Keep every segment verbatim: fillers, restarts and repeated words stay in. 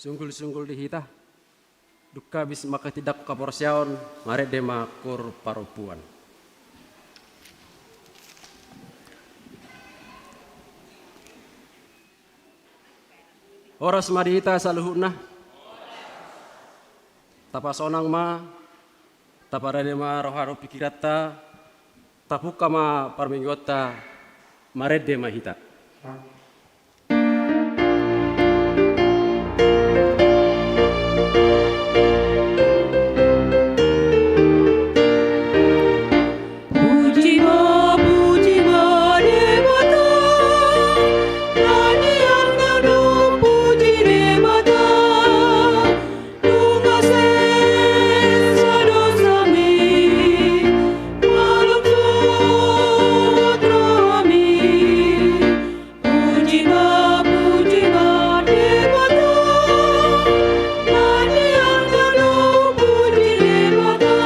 Sunggul-sunggul di hita, dung habis manghatindanghon haporseaon, marende ma angkor parompuan. Horas ma di hita saluhutna. Tapasonang ma, taparade ma roha dohot pingkiranta, tapungka ma parmingguonta, marende ma hita. Puji ma, puji ma Debata, na di angka do puji Debata. Nunga sesa dosami, malum suhut rohami. Puji ma, puji ma Debata, na di angka do puji Debata.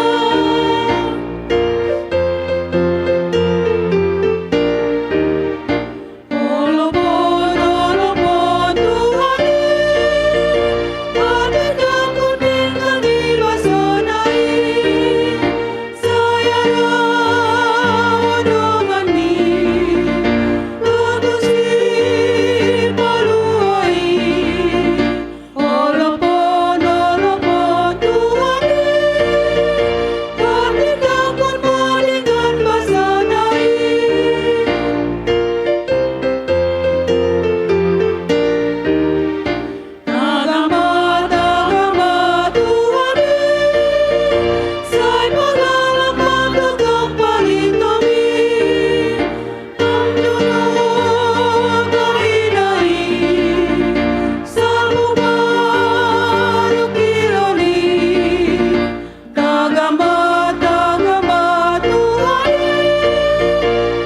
Olo pon, olo pon Tuhan i, hatindanghon denggan di basana i, sai adong donganmi, tutu sipalua i. Olo pon, olo pon Tuhan i, hatindanghon ma denggan basana i. Tagam ma, tagam ma Tuhan i, sai panggalap ma tongtong palintomi. Tong jolo karinai, salpu ma dungkilon i. Tagam ma, tagam ma Tuhan i,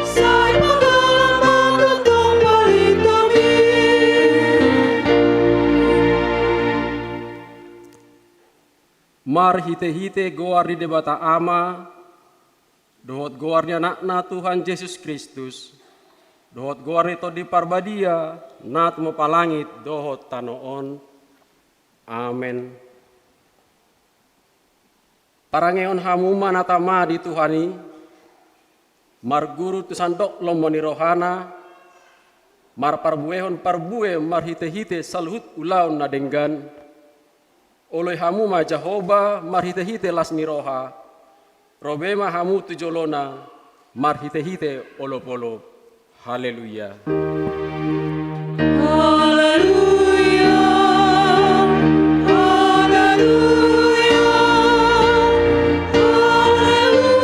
sai panggalap ma tongtong palintomi. Marhitehite goar ni Debata Ama, dohot goar ni Anakna Tuhan Jesus Kristus, dohot goar ni Tondi Parbadia, na tumompa langit dohot tano on. Amen. Parangehon hamu ma na tama di Tuhan i, marguru tu sandok lomo ni rohana, marparbuehon parbue marhitehite saluhut ulaon na denggan. Oloi hamu ma Jahowa marhitehite las ni roha, ro be ma hamu tu jolona marhitehite olopolop. Haleluya. Haleluya. Haleluya. Haleluya.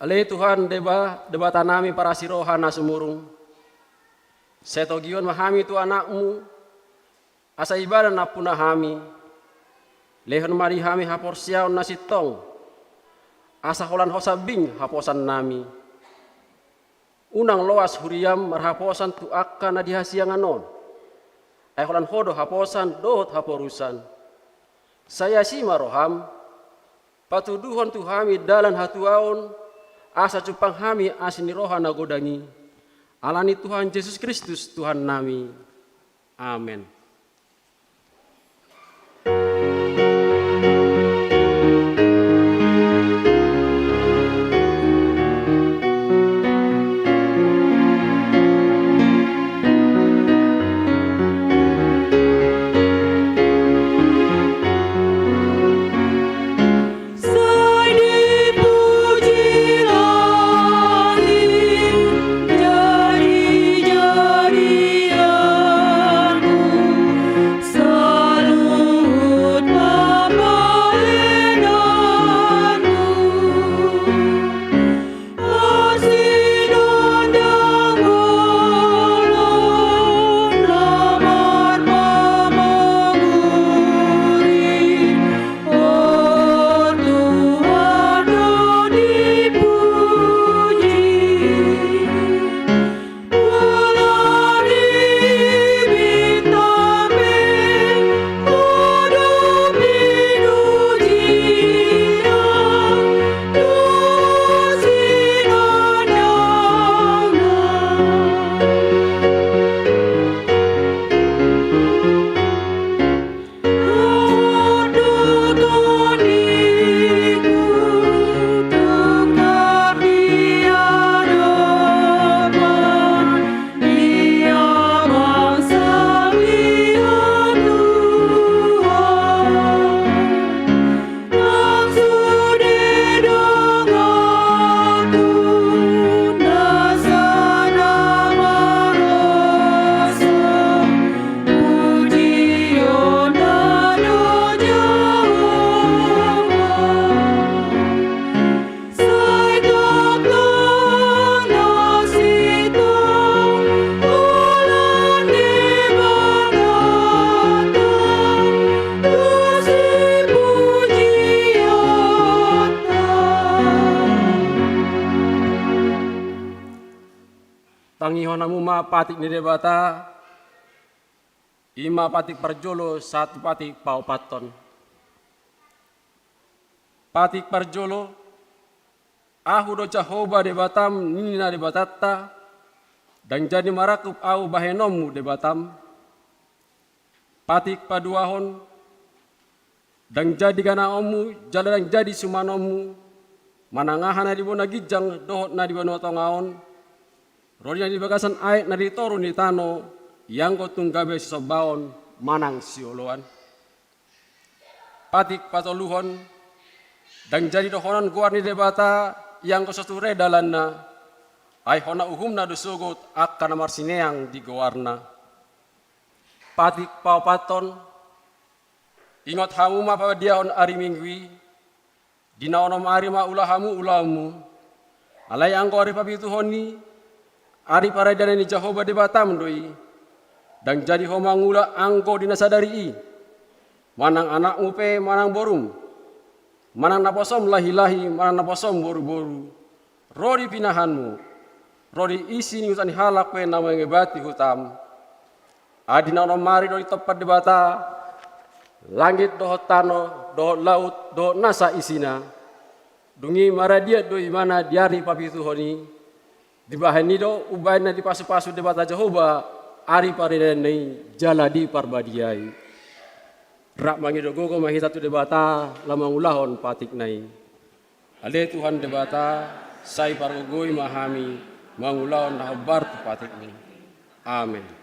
Ale Tuhan Deba-, Debatanami parasi roha na sumurung, sai togihon ma hami tu Anakmu, asa ibana nampuna hami. Lehon ma di hami haporseaon na sintong, asa holan Ho sambing haposannami. Unang loas huriam marhaposan tu angka na di hasiangan on, ai holan Ho do haposan dohot haporusan. Sai asi ma roham, patuduhon tu hami dalan hatuaon, asa jumpang hami asi ni roha na godang i. Ala ni Tuhan Jesus Kristus Tuhannami. Amen. Sai dipuji langit, jadi-jadianmu. Hamu ma patik ni Debata, i ma patik parjolo sahat tu patik paopathon. Patik parjolo, Ahu do Jahowa Debatam, ninna Debatanta, ndang jadi marangkup Ahu bahenonmu Debatam. Patik paduahon, ndang jadi ganaonmu jala ndang jadi sumanonmu, manang aha na di bona ginjang dohot na di banua tonga on, ro di na di bagasan aek na di toru ni tano, ianggo tung gabe sisombaon manang sioloan. Patik patoluhon, ndang jadi dohonon goar ni Debata, ianggo so ture dalanna, ai hona uhumna do sogot angka na marsineang di goarna. Patik paopathon, ingot hamu ma pabadiaon ari Minggu i, di na onom ari ma ula hamu ulaonmu. Alai anggo ari papituhon i, ari paradianan ni Jahowa Debatam do i. Ndang jadi ho mangula anggo di na sadari i, manang anakmu pe manang borum, manang naposom lahilahi manang naposom boruboru, ro di pinahanmu, ro di isi ni huta ni halak pe na mangebati hutam. Ai di na onom ari do ditompa Debata langit dohot tano dohot laut dohot nasa isina. Dung i maradian do ibana di ari papituhon i. Dibahen i do umbahen na dipasupasu Debata Jahowa ari paradianna i jala diparbadiai. Rap mangido gogo ma hita tu Debata laho mangulahon patikna i. Ale Tuhan Debata, sai pargogoi ma hami mangulahon na hombar tu patikmi. Amen.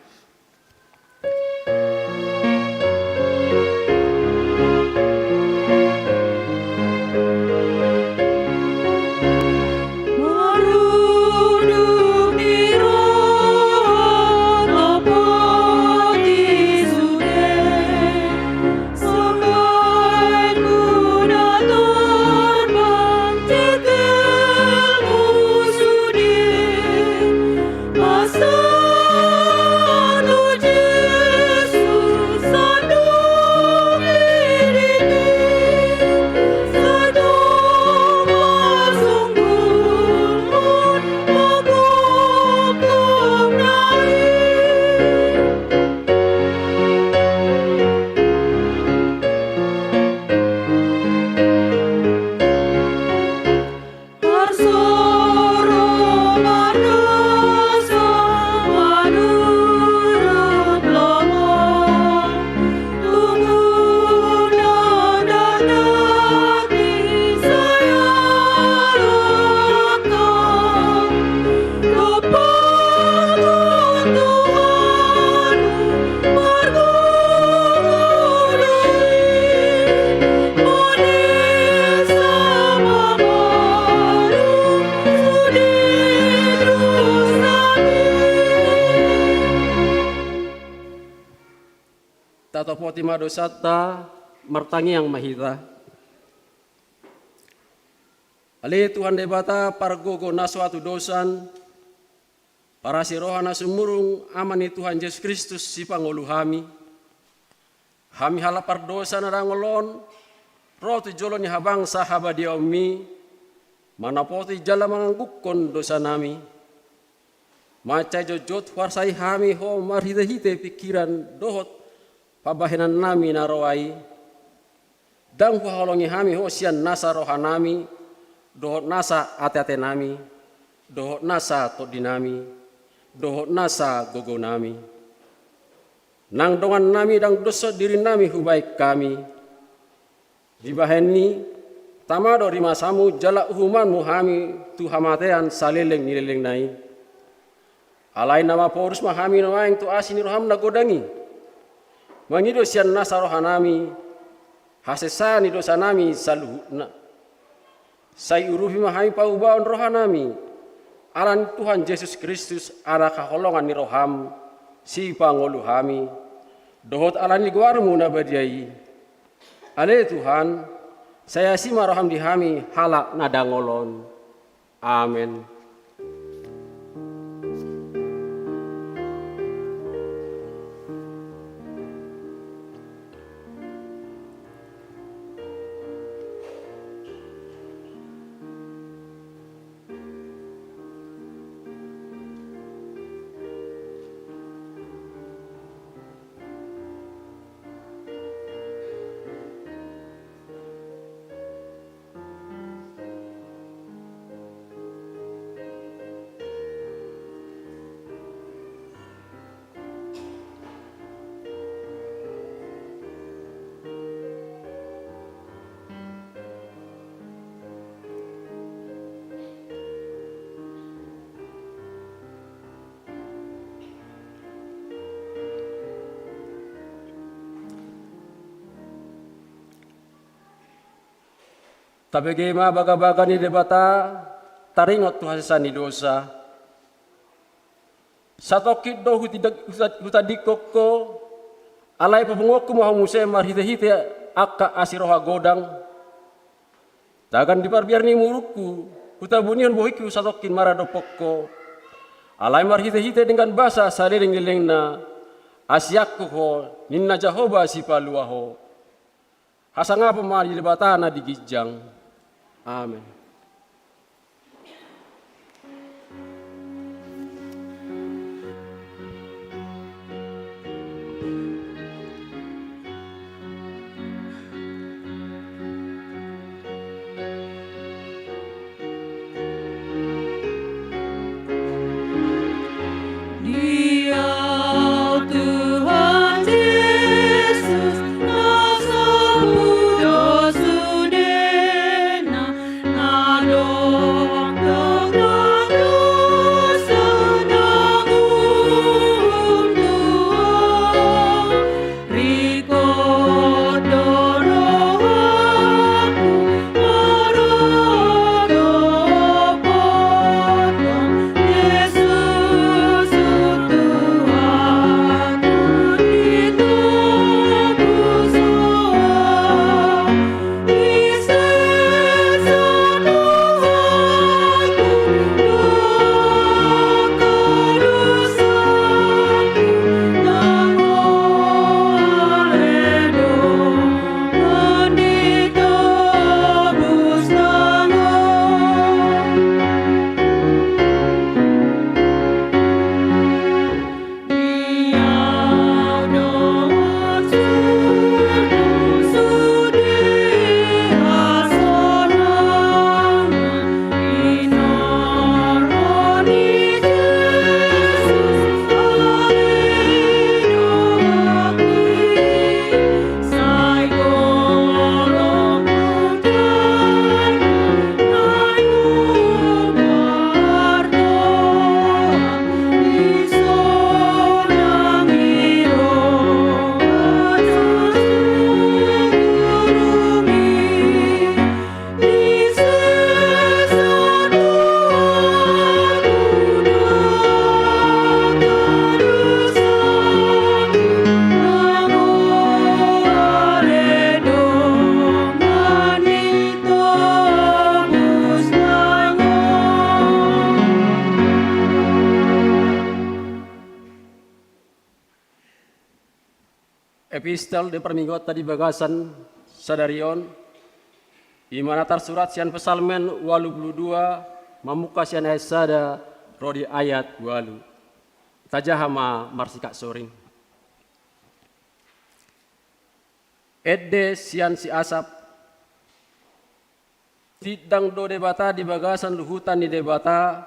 Tatopoti ma dosanta, martangiang ma hita. Ale Tuhan Debata, pargogo na so hatudosan, parasi roha na sumurung, Ama ni Tuhan Jesus Kristus, sipangolu hami. Hami halak pardosa na dangol on, ro tu jolo ni habangsa habadiaonmi, manopoti jala manganggungkon dosanami. Mansai jotjot huarsai hami Ho marhitehite pingkiran dohot pambahenannami na roa i. Ndang huhaholongi hami Ho sian nasa rohanami, dohot nasa ateatenami, dohot nasa tondinami, dohot nasa gogonami. Nang dongannami ndang doshon dirinami hubahen hami. Dibahen i, tama do rimasamu jala uhumanmu hami tu hamatean saleleng ni lelengna i. Alai na maporus ma hami nuaeng tu asi ni roham na godang i. Mangido sian nasa rohanami, hasesaan ni dosanami saluhutna. Sai urupi ma hami paubaon rohanami, ala ni Tuhan Jesus Kristus, Anak haholongan ni roham, sipangolu hami, dohot ala ni goarmu na badia i. Ale Tuhan, sai asi ma roham di hami halak na dangol on. Amen. Tabege ma bagabaga ni Debata, taringot tu hasesaan ni dosa. Satongkin do hutida-, huta-, hutandingkon ho, alai papunguhonku ma ho muse marhitehite angka asi roha godang. Tagan di parbiar ni umurku, hutabunihon bohingku satongkin maradophon ho. Alai marhitehite denggan basa saleleng ni lelengna, asi angkup ho, ninna Jahowa Sipalua ho. Hasangapon ma di Debata na di ginjang. Amen. Dia Tuhan Jesus, na sapulo sudena, na dok-, dokdok dosa na umum tua. Ringkot do rohangku, maradophon Jesus Tuhanku, ditobus Ho. Epistel di parmingguonta di bagasan sadari on, i ma na tarsurat sian Psalmen ualu pulu dua, mamungka sian ayat sada ro di ayat ualu. Tajaha ma marsikap soring. Ende sian si Asap. Tindang do Debata di bagasan luhutan ni Debata,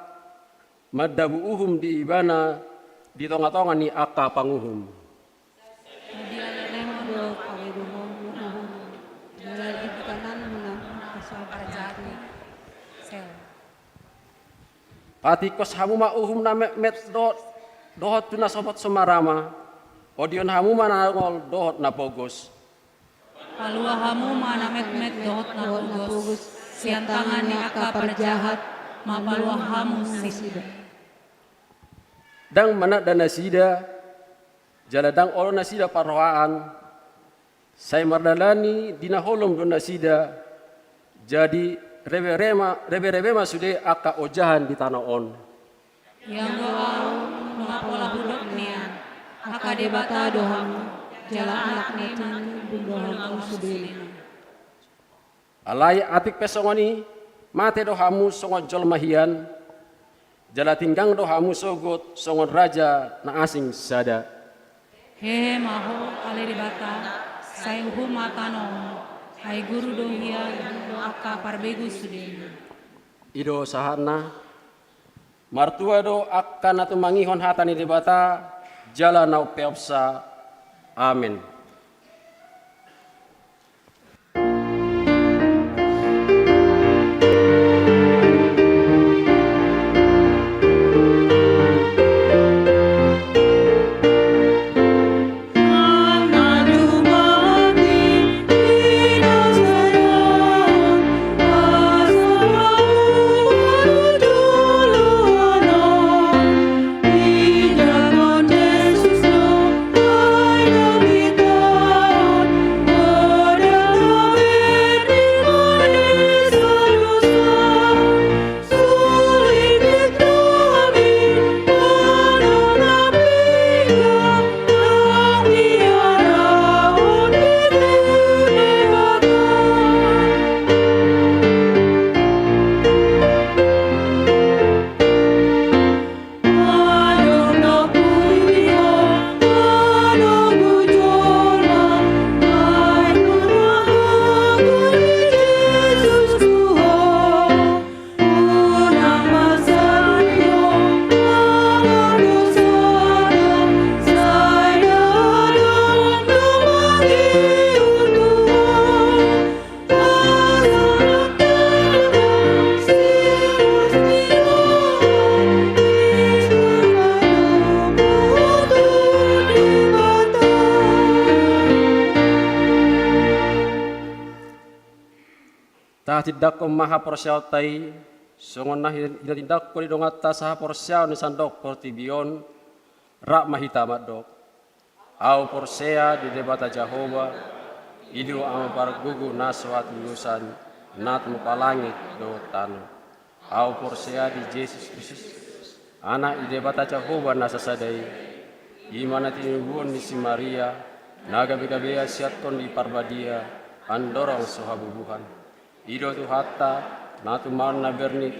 mandabu uhum di Ibana di tongatonga ni angka panguhum. Dialehon do pangudimon uhum, jala di tanganmuna angka parjahat i. Sel. Patingkos hamu ma uhum na metmet do-, dohot tu na sombot so marama, odihon hamu ma na dongol dohot na pogos. Palua hamu ma na metmet dohot na pogos sian tangan ni angka parjahat, mapalua hamu nasida. Ndang mananda nasida, jala ndang olo nasida parrohaan, sai mardalani di na holom do nasida, jadi reberebe ma, reberebe ma sude angka ojahan di tano on. Ianggo ahu, nunga pola hudok nian, angka debata do hamu, jala anak ni mangihut do hamu sudena. Alai atik pe songon i, mate do hamu songon jolma hian, jala tinggang do hamu sogot songon raja na asing sada. Hehe ma ho, ale Debata, sai uhum ma tano on, ai guru do hian di angka parbegu sudena. I do sahatna. Martua do angka na tumangihon hata ni Debata, jala na umpeopsa. Amen. Tindangkon ma haporseaonta i, songon na hi-, na tindanghon ni donganta sahaporseaon na sandok portibi on, rap ma hita mandok. Ahu porsea di Debata Jahowa, i do Ama pargogo na so hatudosan, na tumompa langit dohot tano. Ahu porsea di Jesus Kristus, Anak ni Debata Jahowa na sasada i, i ma na tinubuhon ni si Maria, na gabegabean sian Tondi Parbadia, andorang so habubuhan. I do Tuhanta, na tumangihon na bernit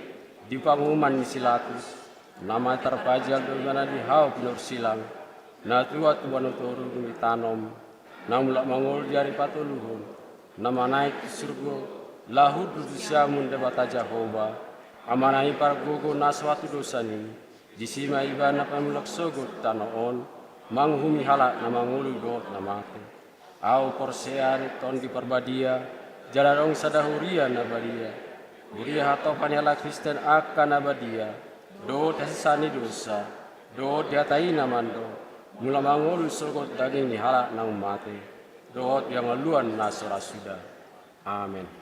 di panguhuman ni si Latus, na mate tarpajal do ibana di hau pinarsilang, na tuat tu banua toru ditanom, na mulak mangolu di ari patoluhon, na manaek tu surgo, laho hundul tu siamun Debata Jahowa, Amana i pargogo na so hatudosan i, disi ma ibana pamulak sogot tano on, manguhumi halak na mangolu dohot na mate. Ahu porsea di Tondi Parbadia, jala adong sada huria na badia. Huria hatopan ni halak Kristen angka na badia, dohot hasesaan ni dosa, dohot di hata i na mandok, mulak mangolu sogot daging ni halak naung mate, dohot di hangoluan na so ra suda. Amen.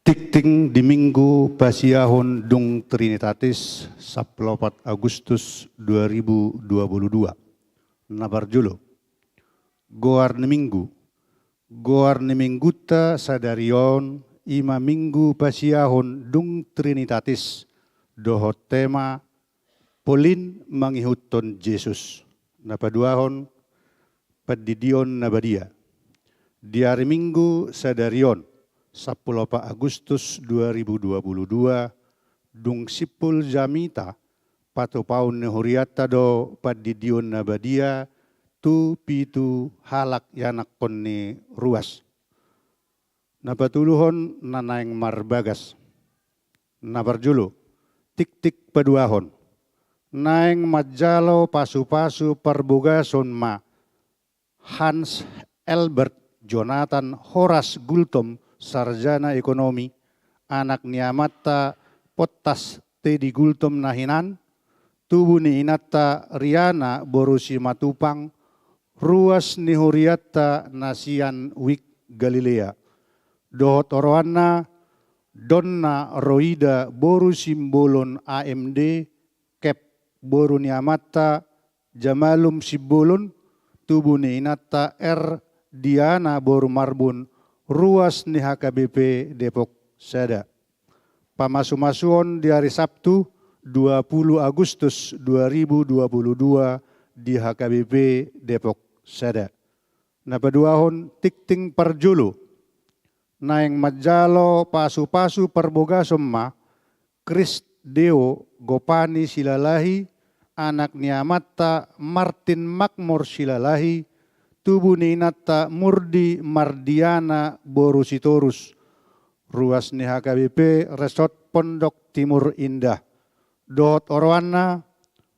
Tingting di Minggu Pasiahon dung Trinitatis, sampulu opat Agustus dua ribu dua puluh dua. Na parjolo, goar ni Minggu. Goar ni Minggunta sadari on i ma Minggu Pasiahon dung Trinitatis, dohot tema Polin mangihuthon Jesus. Na paduahon, Pandidion na badia. Di ari Minggu sadari on, sampulu opat Agustus dua ribu dua puluh dua, dung simpul jamita, patupaon ni hurianta do pandidion na badia tu pitu halak ianakhon ni ruas. Na patoluhon, na naeng marbagas. Na parjolo, tingting paduahon. Naeng manjalo pasupasu parbogason ma Hans Albert Jonathan Horace Gultom, sarjana ekonomi, anak ni amanta Pottas Teddy Gultom na hinan, tubu ni inanta Riana boru Simatupang, ruas ni hurianta na sian Wijk Galilea. Dohot oroanna, Donna Roida boru Simbolon A M D, Kep, boru ni amanta Jamalum Simbolon, tubu ni inanta R Diana boru Marbun, ruas ni H K B P Depok Sada. Pamasumasuon di ari Sabtu, dua puluh Agustus dua ribu dua puluh dua, di H K B P Depok Sada. Na paduahon, tingting parjolo. Naeng manjalo pasupasu parbogason ma Krisdeo Gopani Silalahi, anak ni amanta Martin Makmur Silalahi, tubu ni inanta Murdi Mardiana boru Sitorus, ruas ni H K B P Resort Pondok Timur Indah. Dohot oroanna,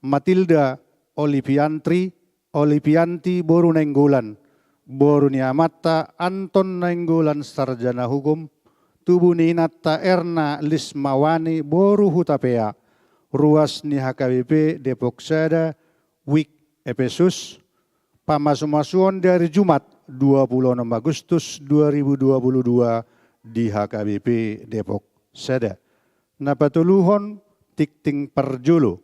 Matilda Oliviantri, Olivianti boru Nainggolan, boru ni amanta Anton Nainggolan, sarjana hukum, tubu ni inanta Erna Lismawani boru Hutapea, ruas ni H K B P Depok Sada, Wijk Epesus. Pamasumasuon di ari Jumat, dua puluh enam Agustus dua ribu dua puluh dua, di H K B P Depok Sada. Na patoluhon, tingting parjolo.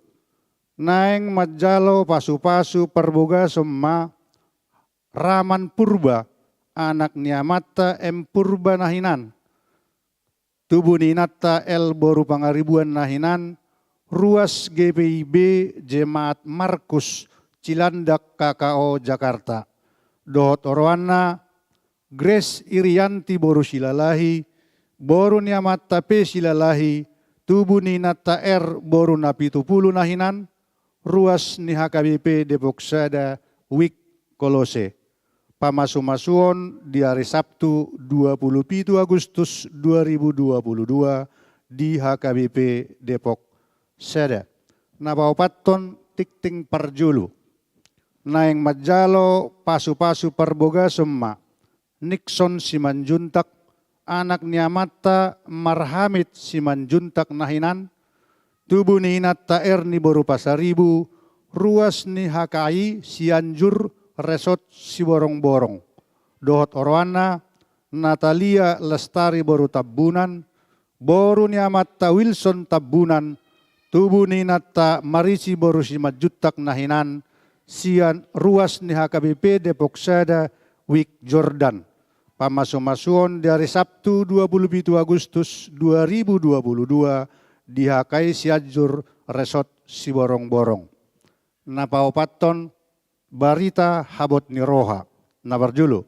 Naeng manjalo pasupasu parbogason ma Raman Purba, anak ni amanta M Purba na hinan, tubu ni inanta L boru Pangaribuan na hinan, ruas G P I B Jemaat Markus Cilandak K K O Jakarta. Dohot oroanna, Grace Irianti boru Silalahi, boru ni amanta P Silalahi, tubu ni inanta R boru Napitupulu na hinan, ruas ni H K B P Depok Sada, Wijk Kolose. Pamasumasuon di ari Sabtu, dua puluh pitu Agustus dua ribu dua puluh dua, di H K B P Depok Sada. Na paopathon, tingting parjolo. Naeng manjalo pasupasu parbogason ma Nixon Simanjuntak, anak ni amanta Marhamid Simanjuntak na hinan, tubu ni inanta Erni boru Pasaribu, ruas ni H K I Sianjur Resort Siborongborong. Dohot oroanna, Natalia Lestari boru Tambunan, boru ni amanta Wilson Tambunan, tubu ni inanta Marisi boru Simanjuntak na hinan, sian ruas ni H K B P Depok Sada, Wijk Jordan. Pamasumasuon di ari Sabtu, dua puluh pitu Agustus dua ribu dua puluh dua, di H K I Sianjur Resort Siborongborong. Na paopathon, barita habot ni roha. Na parjolo,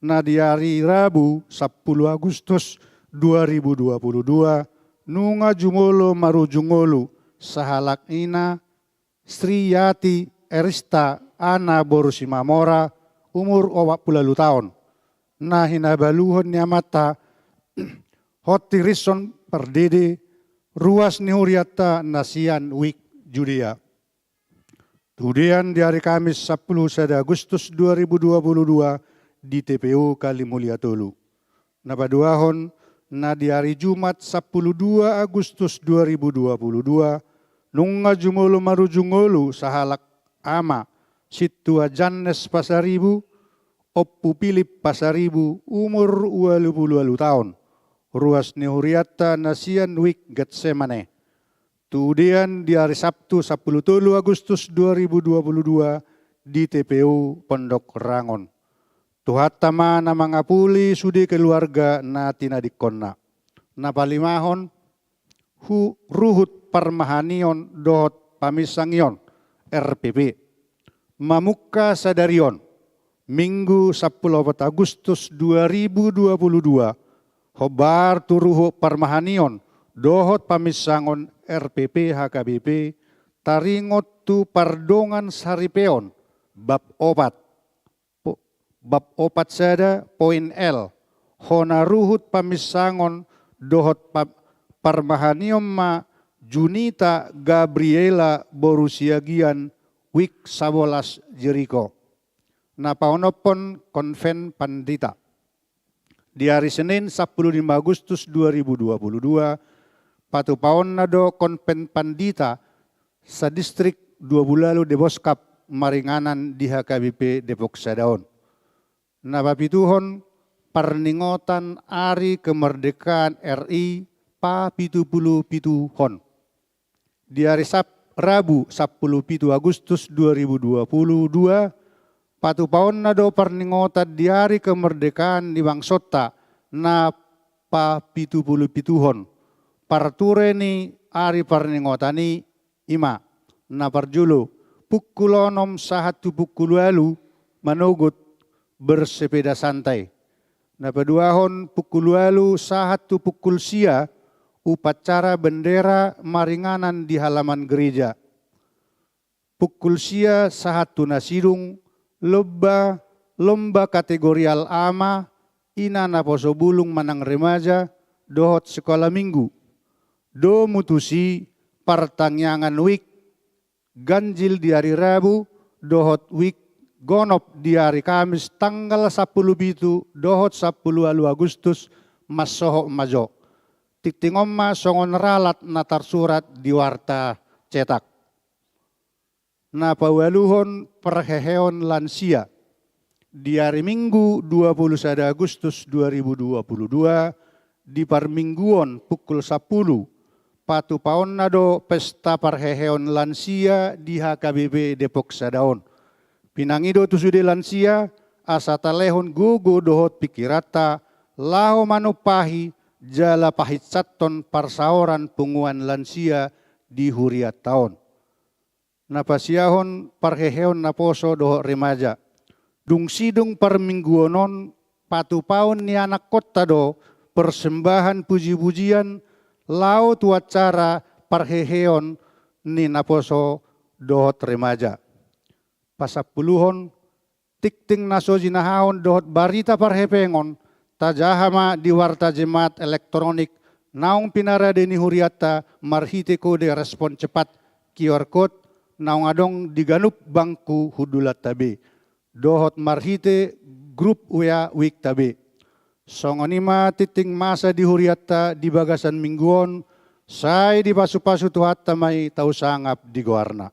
na di ari Rabu, sampulu Agustus dua ribu dua puluh dua, nunga jumolo marujung ngolu sahalak ina, Sri Yati Erista Ana boru Simamora, umur opat pulu ualu taon, na hinabaluhon ni amanta Hotti Rison Pardede, ruas ni hurianta na sian Wijk Judea. Tudean di ari Kamis, sampulu sada Agustus dua ribu dua puluh dua, di T P U Kalimulia Tolu. Na paduahon, na di ari Jumat, sampulu dua Agustus dua ribu dua puluh dua, nunga jumolo marujung ngolu sahalak ama, Sintua Jannes Pasaribu, Ompu Pilip Pasaribu, umur ualu pulu ualu taon, ruas ni hurianta na sian Wik Getsemane. Tudean di ari Sabtu sampulu tolu Agustus dua ribu dua puluh dua di T P U Pondok Rangon. Tuhanta ma na mangapuli sude keluarga na tinadingkonna. Na palimahon, hu-, ruhut parmahanion dohot paminsangion, R P P. Mamungka sadari on, Minggu sampulu opat Agustus dua ribu dua puluh dua, hombar tu ruhut parmahanion dohot paminsangon R P P H K B P, taringot tu pardongan saripeon, bab opat, po-, bab opat sada, poin L, hona ruhut paminsangon dohot pa-, parmahanion ma Junita Gabriela boru Siagian, Wik sabolas Jeriko. Na paonomhon konven pandita. Di ari Senin sampulu lima Agustus dua ribu dua puluh dua, patupaonna do konven pandita sadistrik dua puluh ualu Deboskap maringanan di H K B P Depok Sada on. Na papituhon, parningotan ari kemerdekaan R I papitu pulu pituhon. Di ari Sab-, Rabu sampulu pitu Agustus dua ribu dua puluh dua, patupaonna do parningotan di ari kemerdekaan ni bangsonta na papitu pulu pituhon. Parture ni ari parningotan i ima, na parjolo, pukul onom sahat tu pukul ualu manogot bersepeda santai. Na paduahon, pukul ualu sahat tu pukul sia, upacara bendera maringanan di halaman gereja. Pukul sia sahat tu na sidung, lomba, lomba kategorial ama, ina naposo bulung manang remaja, dohot sekolah minggu. Domu tusi, partangiangan Wik ganjil di ari Rabu, dohot Wik gonop di ari Kamis tanggal sampulu pitu dohot sampulu ualu Agustus, mansohot ma jo. Tingting on ma songon ralat na tarsurat di warta cetak. Na paualuhon, parheheon lansia. Di ari Minggu dua puluh sada Agustus dua ribu dua puluh dua, di parmingguon pukul sampulu, patupaonna do pesta parheheon lansia di H K B P Depok Sada on. Pinangido tu sude lansia, asa talehon gogo dohot pingkiranta laho manumpahi jala pahinsathon parsaoran punguan lansia di hurianta on. Na pasiahon, parheheon naposo dohot remaja. Dung sidung parmingguon on, patupaon ni anakkonta do persembahan puji-pujian laho tu acara parheheon ni naposo dohot remaja. Pasampuluhon, tingting na so jinahahon dohot barita parhepengon, tajaha ma di warta jemaat elektronik naung pinarade ni hurianta marhite kode respon cepat, Q R code, naung adong di ganup bangku hundulanta be, dohot marhite grup W A Wikta be. Songon i ma tingting masa di hurianta di bagasan minggu on, sai dipasu-pasu Tuhanta ma i, tau sangap di goarna.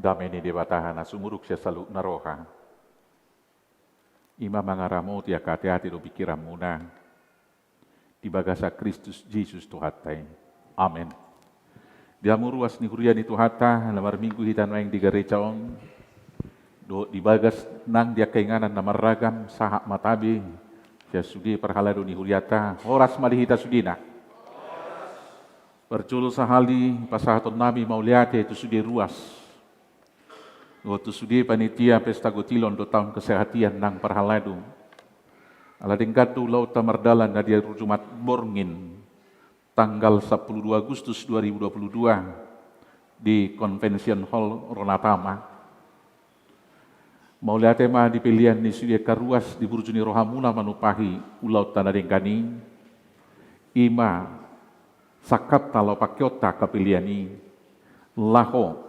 Dame ni Debata na sumurung sian saluhutna roha, i ma mangaramoti angka ateate dohot pingkiranmuna di bagasan Kristus Jesus Tuhanta i. Amen. Di hamu ruas ni huria ni Tuhanta, na marminggu hita nuaeng di gareja on, dohot di bagas nang di angka inganan na marragam, sahat ma tabe sian sude parhalado ni hurianta, horas ma di hita sudena. Parjolo sahali pasahatonnami mauliate tu sude ruas dohot tu sude panitia pesta gotilon dohot taon kesehatian nang parhalado. Ala denggan do ulaonta mardalan na di ari Jumat borngin, tanggal sampulu dua Agustus dua ribu dua puluh dua, di Convention Hall Ronatama. Mauliate ma di pelean ni sude angka ruas di burju ni rohamuna manumpahi ulaonta na denggan i, i ma sangkapta laho pangkeonta angka pelean i, laho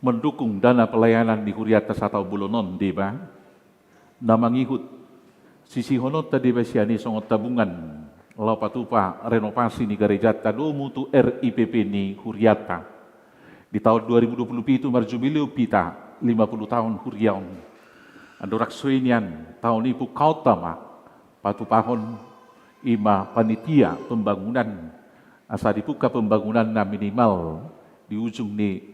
mendukung dana pelayanan ni hurianta sataon bolon on, deba, na mangihut sisihononta, deba, sian i songon tabungan laho patupa renovasi ni garejanta domu tu R I P P ni hurianta. Di taon dua ribu dua puluh pitu marjubileu hita lima puluh taon huria on. Andorang so i nian, taon i pungkaonta ma patupahon i ma panitia pembangunan, asa dibuka pembangunanna minimal di ujung ni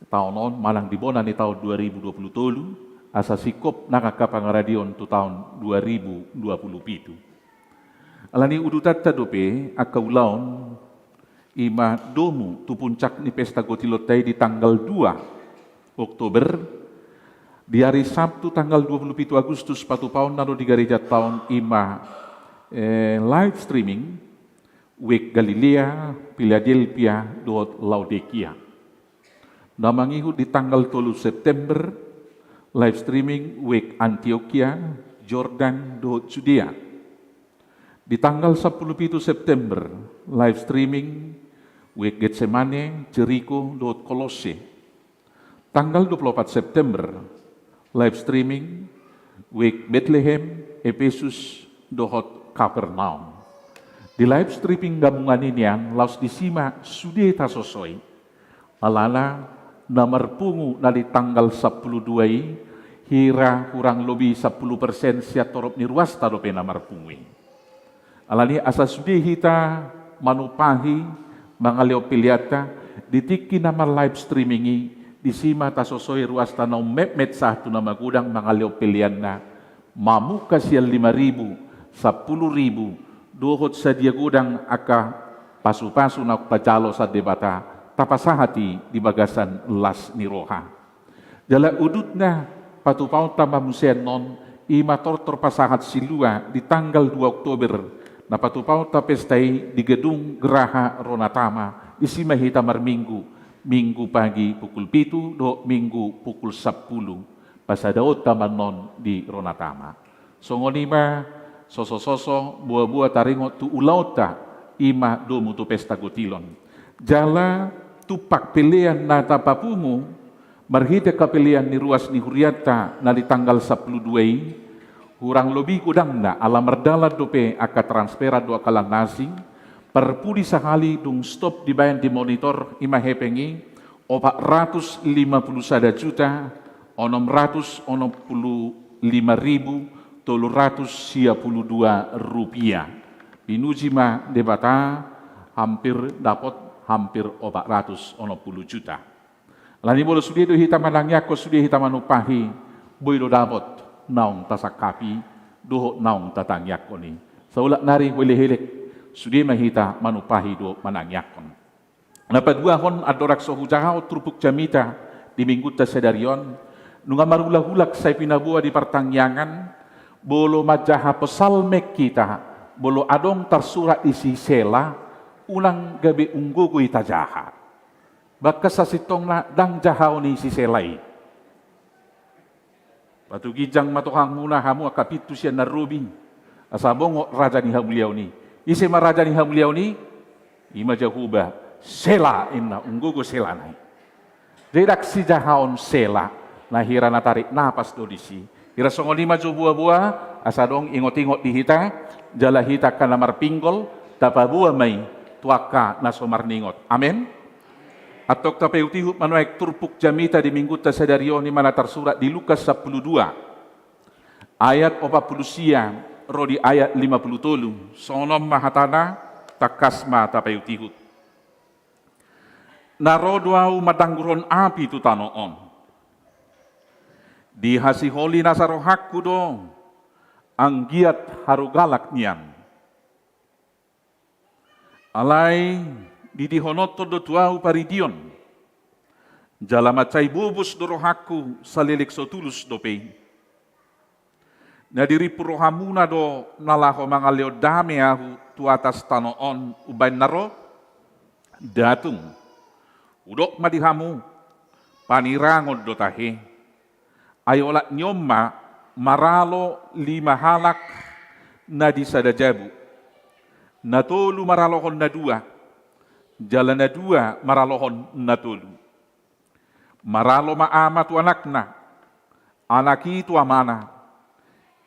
taon on manang di bona ni taon dua ribu dua puluh tolu, asa singkop nang angka pangaradion tu taon dua ribu dua puluh pitu. Alani udutanta dope angka ulaon, i ma domu tu puncak ni pesta gotilonta i di tanggal dua Oktober, di ari Sabtu tanggal dua puluh pitu Agustus, patupaonna do di garejanta on, i ma, eh, live streaming wijk Galilea, Philadelphia dohot Laodikia. Na mangihut di tanggal tolu September, live streaming wijk Antiokia, Jordan dohot Judea. Di tanggal sampulu pitu September, live streaming wijk Getsemane, Jeriko dohot Kolosse. Tanggal dua puluh opat September, live streaming wijk Betlehem, Epesus dohot Kapernaum. Di live streaming gabungan i nian, laos disi ma sude tasosoi. Alana na marpungu na di tanggal sampulu dua i, hira hurang lobi sampulu persen sian torop ni ruasta dope na marpungu i. Alani asa sude hita manumpahi mangalehon peleanta, di tingki na mar-live streaming i, disi ma tasosoi ruasta na ummetmet sahat tu na magodang mangalehon peleanna, mamungka sian lima ribu, sampulu ribu, dohot sadia godang angka pasupasu naung tajalo sian Debata, tapasahat i di bagasan las ni roha. Jala udutna patupaonta ma muse annon, i ma tortor pasahat silua di tanggal dua Oktober, na patupaonta pesta i di Gedung Graha Ronatama, disi ma hita marminggu, Minggu pagi pukul pitu dohot Minggu pukul sampulu, pasadaonta ma annon di Ronatama. Songon i ma sosososo boaboa taringot tu ulaonta, i ma domu tu pesta gotilon. Jala tumpak pelean na tapapungu marhite angka pelean ni ruas ni hurianta na di tanggal sampulu dua i, hurang lobi godangna, ala mardalan dope angka transferan dohot angka lan na asing, parpudi sahali dung stop dibaen di monitor, i ma hepeng i, opat ratus lima puluh sada juta onom ratus onom puluh lima ribu tolu ratus sia puluh dua rupiah. Pinuji ma Debata, hampir dapot hampir opat ratus onom puluh juta. Alani molo sude do hita manangiangkon, sude hita manumpahi, boi do dapot naung tasangkapi dohot naung tatangiangkon i. Saulak nari huelek-elek, sude ma hita manumpahi dohot manangiangkon. Na paduahon, andorang so hujahahon turpuk jamita di Minggunta sadari on, nunga marulak-ulak sai pinaboa di partangiangan, molo manjaha psalmen hita, molo adong tarsurat disi Sela, unang gabe unggogo i tajaha. Baen sasintongna ndang jahaon i si Sela i. Patuginjang ma Tuhanmuna hamu angka pintu sian na robi, asa bongot raja ni hamuliaon i. Ise ma raja ni hamuliaon i? I ma Jahowa. Sela inna, unggogo Sela na i. Jadi ndang sijahaon Sela, na hira na tarik napas do disi. Hira songon i ma jo boaboa, asa adong ingot-ingot di hita, jala hita angka na marpinggol, tapaboa ma i tu angka na so marningot. Amen. Antong tapaihutihut ma nuaeng turpuk jamita di Minggunta sadari on, i ma na tarsurat di Lukas sampulu dua, ayat opat pulu sia ro di ayat lima pulu tolu. Songon on ma hatana, tangkas ma tapaihutihut. Na ro do Ahu mandanggurhon api tu tano on. Dihasiholi nasa rohangku do, anggiat haru galak nian. Alai didihononhon do tu Ahu paridion, jala mansai bobos do rohangku saleleng so tulus dope i. Na dirimpur rohamuna do na laho mangalehon dame Ahu tu atas tano on umbahen na ro? Nda tung. Hudok ma di hamu, panirangon do tahe. Ai olat ni on ma maralo lima halak na di sada jabu, na tolu maralohon na dua, jala na dua maralohon na tolu. Maralo ma ama tu anakna, anak i tu amana,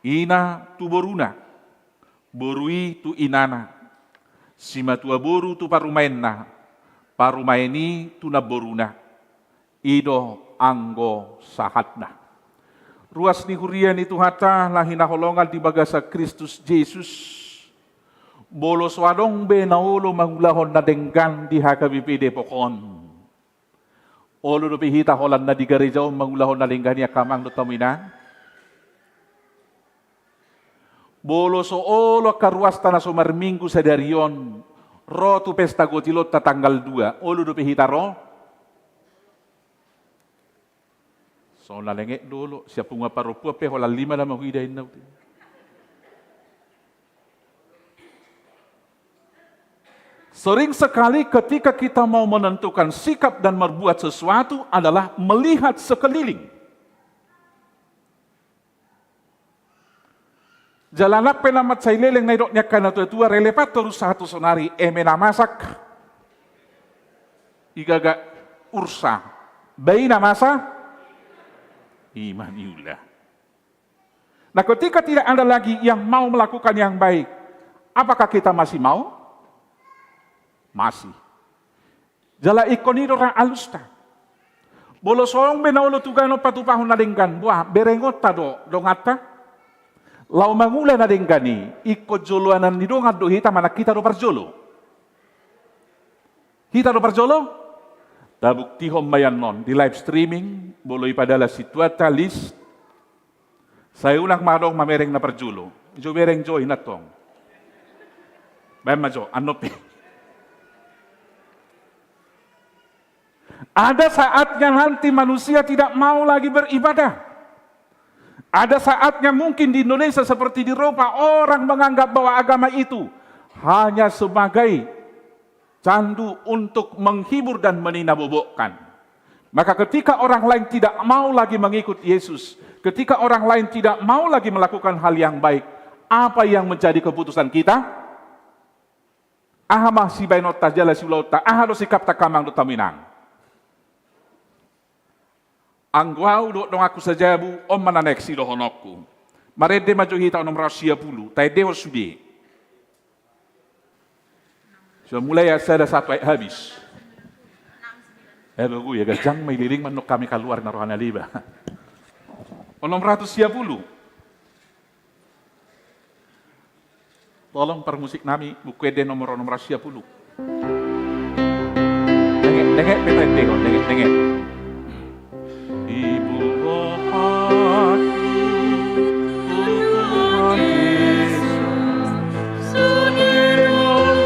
ina tu boruna, boru i tu inana, simatua boru tu parumaenna, parumaen i tu namboruna. I do anggo sahatna. Ruas ni huria ni Tuhanta na hinaholongan di bagasan Kristus Jesus, molo so adong be na olo mangulahon na denggan di H K B P Depok on, olo dope hita holan na di gareja on mangulahon na denggan i, angka amang dohot hamu inang? Molo so olo angka ruasta na so marminggu sadari on ro tu pesta gotilonta tanggal dua, olo dope hita ro? So na lenget do olo, sian punguan parompuan pe holan lima nama huida inna ute. Sering sekali ketika kita mau menentukan sikap dan berbuat sesuatu adalah melihat sekeliling. Jala nang pe na mansai leleng na didok ni angka natuatua, relevan torus sahat tu saonari, eme na masak i gaga ursa, bai na masa i ma niula. Nah, ketika tidak ada lagi yang mau melakukan yang baik, apakah kita masih mau? Masih. Jala ingkon i do ra alusta. Molo so adong be na olo tu ganup patupahon na denggan, boha, berengonta do donganta laho mangula na denggan i, ingkon joloan ni dongan do hita manang hita do parjolo? Hita do parjolo? Tabuktihon ma i annon di live streaming, molo i padalan situata, list. Sai unang ma adong mamereng na parjolo. Jo bereng jo i antong. Baen ma jo, annon pe. Ada saatnya nanti manusia tidak mau lagi beribadah. Ada saatnya mungkin di Indonesia seperti di Eropa, orang menganggap bahwa agama itu hanya sebagai candu untuk menghibur dan meninabobokan. Maka ketika orang lain tidak mau lagi mengikut Yesus, ketika orang lain tidak mau lagi melakukan hal yang baik, apa yang menjadi keputusan kita? Aha ma sibaenonta jala siulaonta, aha do sikapta, angka amang dohot hamu inang? Anggo ahu dohot donganku sajabu, on ma na naeng sidohononku. Marende ma jo hita onom ratus sia pulu, taendehon sude. Sudah mulai ayat sada satu ayat habis. Eh, bagus ya, ganjang ma i, leleng ma annon hami kaluar na roha na leleng. Onom ratus sia pulu. Tolong parmusik nami, Buku Ende nomor onom ratus sia pulu. Denget, denget, pe taendehon, denget, denget. Ibu rohangku, Tuhan Yesus, Tuhan Yesus,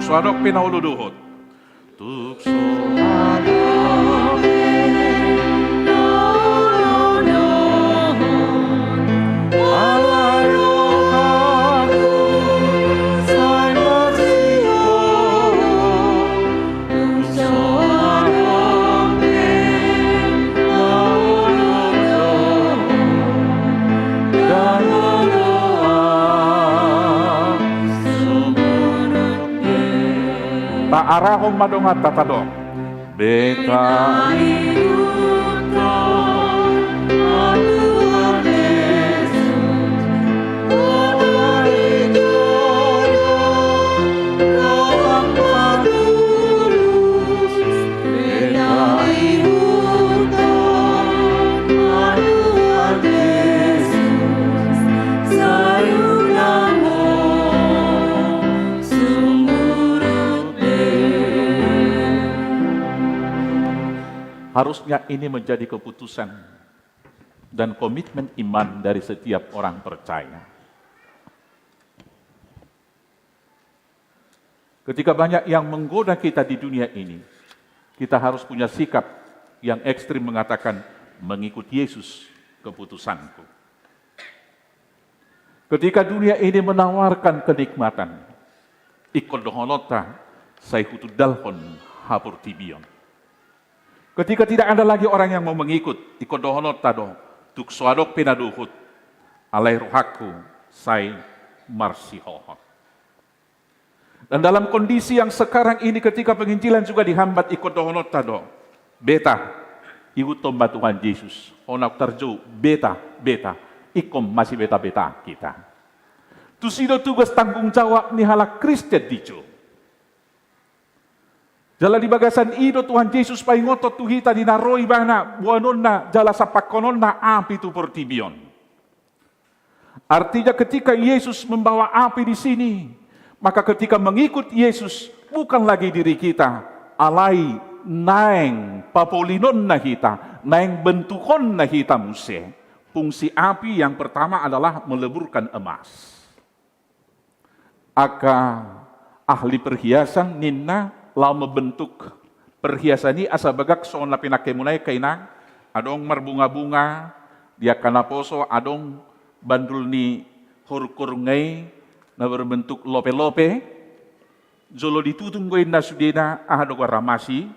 So adong pe na olo dohot. Tuk so adong pe na olo dohot, alai rohangku sai marsihohot. Tuk so adong pe na olo dohot, ndang olo ahu sumurut be. Taarahon ma donganta tadok. Beta ihuthon ma Tuhan Jesus, Ho do na dijou, rohangku patulus. Beta ihuthon ma Tuhan Jesus, sai unang ho sumurut be. Harusnya ini menjadi keputusan dan komitmen iman dari setiap orang percaya. Ketika banyak yang menggoda kita di dunia ini, kita harus punya sikap yang ekstrim, mengatakan, "Mengikut Yesus keputusanku." Ketika dunia ini menawarkan kenikmatan, ingkon dohononta, "Sai hutundalhon haportibion." Ketika tidak ada lagi orang yang mau mengikut, ingkon dohononta do, "Tung so adong pe na dohot, alai rohangku sai marsihohot." Dan dalam kondisi yang sekarang ini, ketika penginjilan juga dihambat, ingkon dohononta do, "Beta ihuthon ma Tuhan Jesus, Ho naung tarjou, beta, beta." Ingkon masibeta-beta hita. Tusi do tugas tanggung jawab ni halak Kristen dijou. Jala di bagasan i do Tuhan Jesus paingothon tu hita di na ro Ibana boanonna jala sampakhononna api tu portibi on. Artinya, ketika Yesus membawa api di sini, maka ketika mengikut Yesus, bukan lagi diri kita, alai naeng papolinonna hita, naeng bentukonna hita muse. Fungsi api yang pertama adalah meleburkan emas. Angka ahli perhiasan ninna laho membentuk perhiasan i asa bagak songon na pinangkemuna i, angka inang, adong marbunga-bunga, di angka naposo adong bandul ni horung-horung i na berbentuk lope-lope, jolo ditutung do inna sudena, aha do goarna, emas i,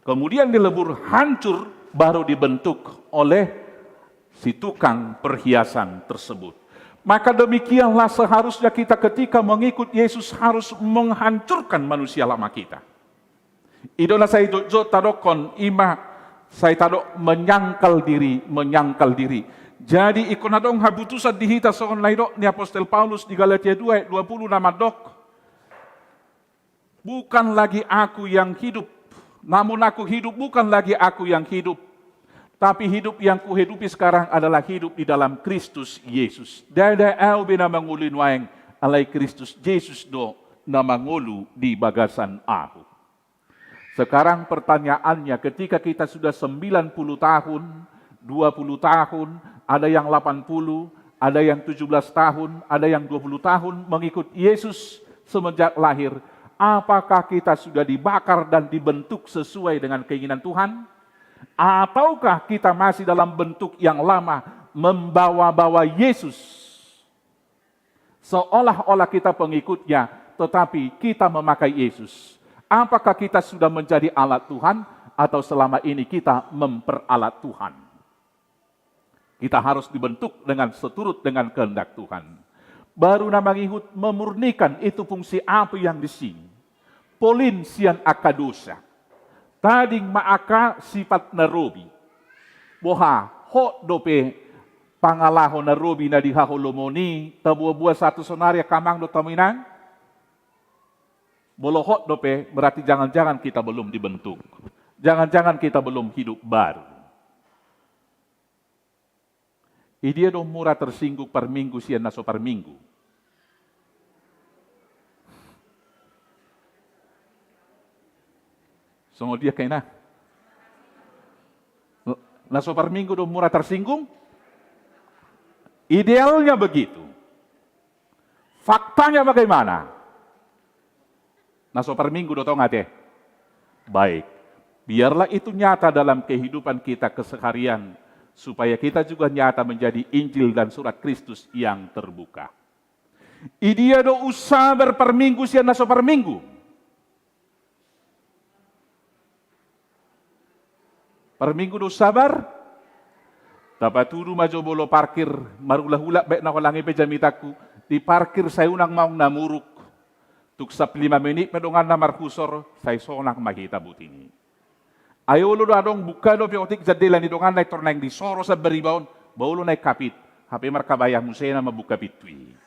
kemudian dilebur hancur, baru dibentuk oleh si tukang perhiasan tersebut. Maka demikianlah seharusnya kita ketika mengikut Yesus harus menghancurkan manusia lama kita. I do na sai jotjot tadokkon, i ma sai tadok menyangkal diri, menyangkal diri. Jadi ingkon adong haputusan di hita songon na nidok ni apostel Paulus di Galatia dua ayat dua puluh na mandok, "Bukan lagi aku yang hidup, namun aku hidup, bukan lagi aku yang hidup, tapi hidup yang kuhidupi sekarang adalah hidup di dalam Kristus Yesus. Ndada ahu be na mangolu i nuaeng, alai Kristus Jesus do na mangolu di bagasan ahu." Sekarang pertanyaannya, ketika kita sudah sembilan puluh tahun, dua puluh tahun, ada yang delapan puluh, ada yang tujuh belas tahun, ada yang dua puluh tahun mengikut Yesus semenjak lahir, apakah kita sudah dibakar dan dibentuk sesuai dengan keinginan Tuhan? Ataukah kita masih dalam bentuk yang lama, membawa-bawa Yesus? Seolah-olah kita pengikutnya, tetapi kita memakai Yesus. Apakah kita sudah menjadi alat Tuhan, atau selama ini kita memperalat Tuhan? Kita harus dibentuk dengan seturut dengan kehendak Tuhan. Baru na mangihut, memurnikan itu fungsi api yang di sini. Polin sian angka dosa. Tading ma angka sifat na robi. Boha, hot dope pangalaho na robi na di haholomon i, taboaboa sahat tu sonari, angka amang dohot hamu inang? Molo hot dope, berarti jangan-jangan kita belum dibentuk. Jangan-jangan kita belum hidup baru. Idia do mura tersinggung parminggu sian na so parminggu? Songon dia kena? Na so parminggu do mura tersinggung? Idealnya begitu. Faktanya bagaimana? Na so parminggu do tong ate? Baik. Biarlah itu nyata dalam kehidupan kita keseharian, supaya kita juga nyata menjadi Injil dan surat Kristus yang terbuka. Idia do umsabar parminggu sian na so parminggu? Parminggu do umsabar? Tapatudu ma jo molo parkir, marulak-ulak baen na holang i pe jamitangku, di parkir sai unang maong na muruk. Tung saplima menit pe donganna marhusor, sai sonang ma hita buting i. Ai olo do adong buka dope otik jandela ni donganna, intor naeng disoro sian bariba on, ba olo naeng hapit, hape markabaya muse na mambuka pintu i.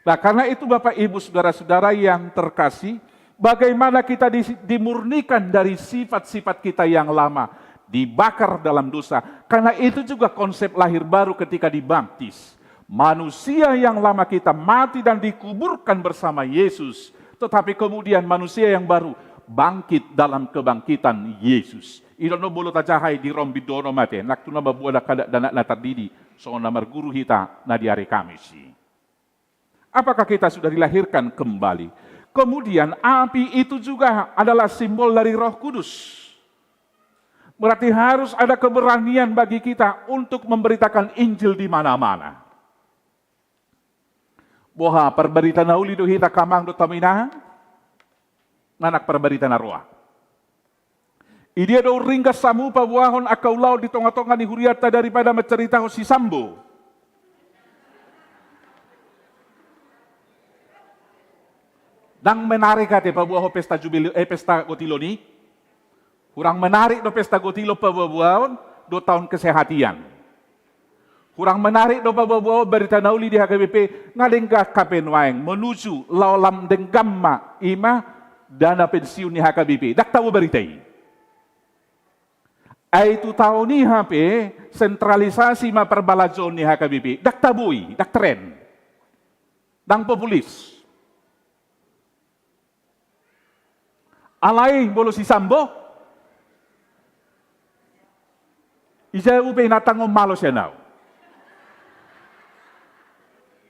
Nah, karena itu Bapak Ibu Saudara-saudara yang terkasih, bagaimana kita di-, dimurnikan dari sifat-sifat kita yang lama, dibakar dalam dosa. Karena itu juga konsep lahir baru ketika dibaptis. Manusia yang lama kita mati dan dikuburkan bersama Yesus. Tetapi kemudian manusia yang baru bangkit dalam kebangkitan Yesus. I do na molo tajaha i di Rom bindu onom ate, nang tu na mamboan angka dakdanak na tardidi, songon na marguru hita na di ari Kamis i. Apakah kita sudah dilahirkan kembali? Kemudian api itu juga adalah simbol dari Roh Kudus. Berarti harus ada keberanian bagi kita untuk memberitakan Injil di mana-mana. Boha, parbarita na uli do hita angka amang dohot hamu inang? Manang parbarita na roa? Idia do ringgas hamu paboahon angka ulaon di tonga-tonga ni hurianta daripada manceritahon si Sambo? Ndang menarik ate paboahon pesta jubileu, eh, pesta gotilon i? Hurang menarik do pesta gotilon paboa-boaon dohot taon kesehatian. Hurang menarik do paboa-boaon barita na uli di H K B P, nga denggan hape nuaeng menuju laho lam denggan ma, i ma dana pensiun ni H K B P. Ndang tabo barita i. Ai tu taon i hape sentralisasi ma parbalanjoon ni H K B P. Ndang tabo i, ndang tren. Ndang populis. Alai molo si Sambo, ija upe inatang on malo sian au.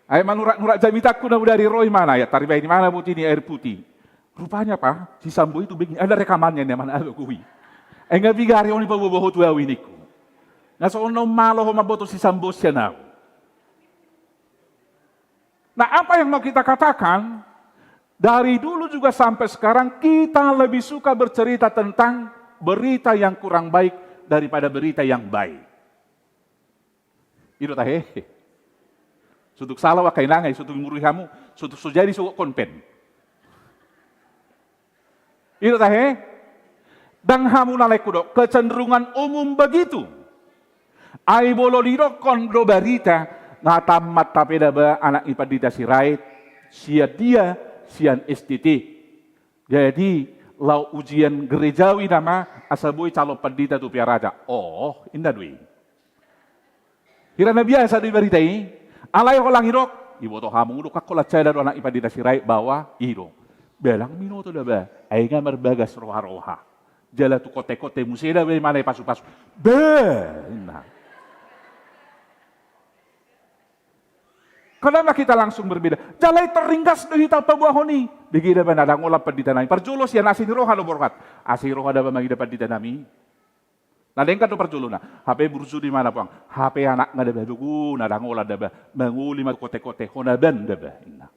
Ai manurak-nurak jamitangku na bodari, ro imana, ia tarbaen imana boti ni air putih. Rupanya pa, si Sambo i tu bengin, ada rekamannya ni amana adoku i. Ai nga piga ari on i paboa-boa ho tu au i ningku. Nga songon na malo ho mamboto si Sambo sian au. Nah, apa yang mau kita katakan? Dari dulu juga sampai sekarang kita lebih suka bercerita tentang berita yang kurang baik daripada berita yang baik. I do tahe? Sotung sala angka inang, sotung murui hamu, sotung so jadi sogot konven. I do tahe? Ndang hamu na laengku do, kecenderungan umum begitu. Ai molo didokkon do barita, nga tammat hape daba anak ni Pandita Sirait, sian dia, sian S T T. Jadi, laho ujian gerejawi nama, asa boi calon pandita tu Pearaja. Oh, inda do i. Hira na biasa do i barita i. Alai holan didok, iboto hamu do, angka holan sada do anak ni Pandita Sirait bahwa i do. Ba ndang binoto daba, ai nga marbagas roha-roha. Jala tu konven-konven muse daba imana i pasu-pasu. Ba, inna. Kenapa kita langsung berbeda? Jala i tor ringgas do hita paboahon i. Bege daba na dang holan pandita nami. Parjolo sian asi ni roha do borhat. Asi roha daba mangida pandita nami. Na denggan do parjolona. Hape burju do imana puang. Hape anakna daba, begu na dang holan daba. Mangoli ma tu konven-konven, honaban daba, inna.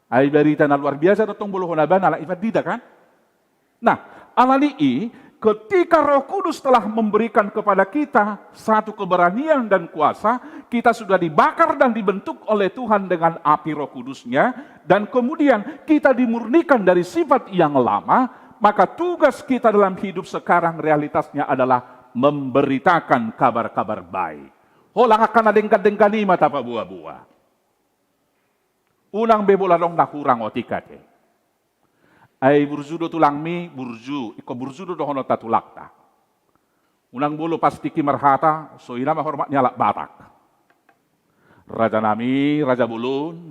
Ai barita na luar biasa do tong molo honaban anak ni pandita, kan? Nah, alani i, ketika Roh Kudus telah memberikan kepada kita satu keberanian dan kuasa, kita sudah dibakar dan dibentuk oleh Tuhan dengan api Roh Kudus-Nya, dan kemudian kita dimurnikan dari sifat yang lama, maka tugas kita dalam hidup sekarang realitasnya adalah memberitakan kabar-kabar baik. Holan angka na denggan-denggan i ma tapaboa-boa. Unang be molo adong na hurang otik ate. Ai burju do tulangmi, burju, ingkon burju do dohononta tulangta. Unang molo pas tingki marhata, so i nama hormat ni halak Batak. Raja nami, raja bolon,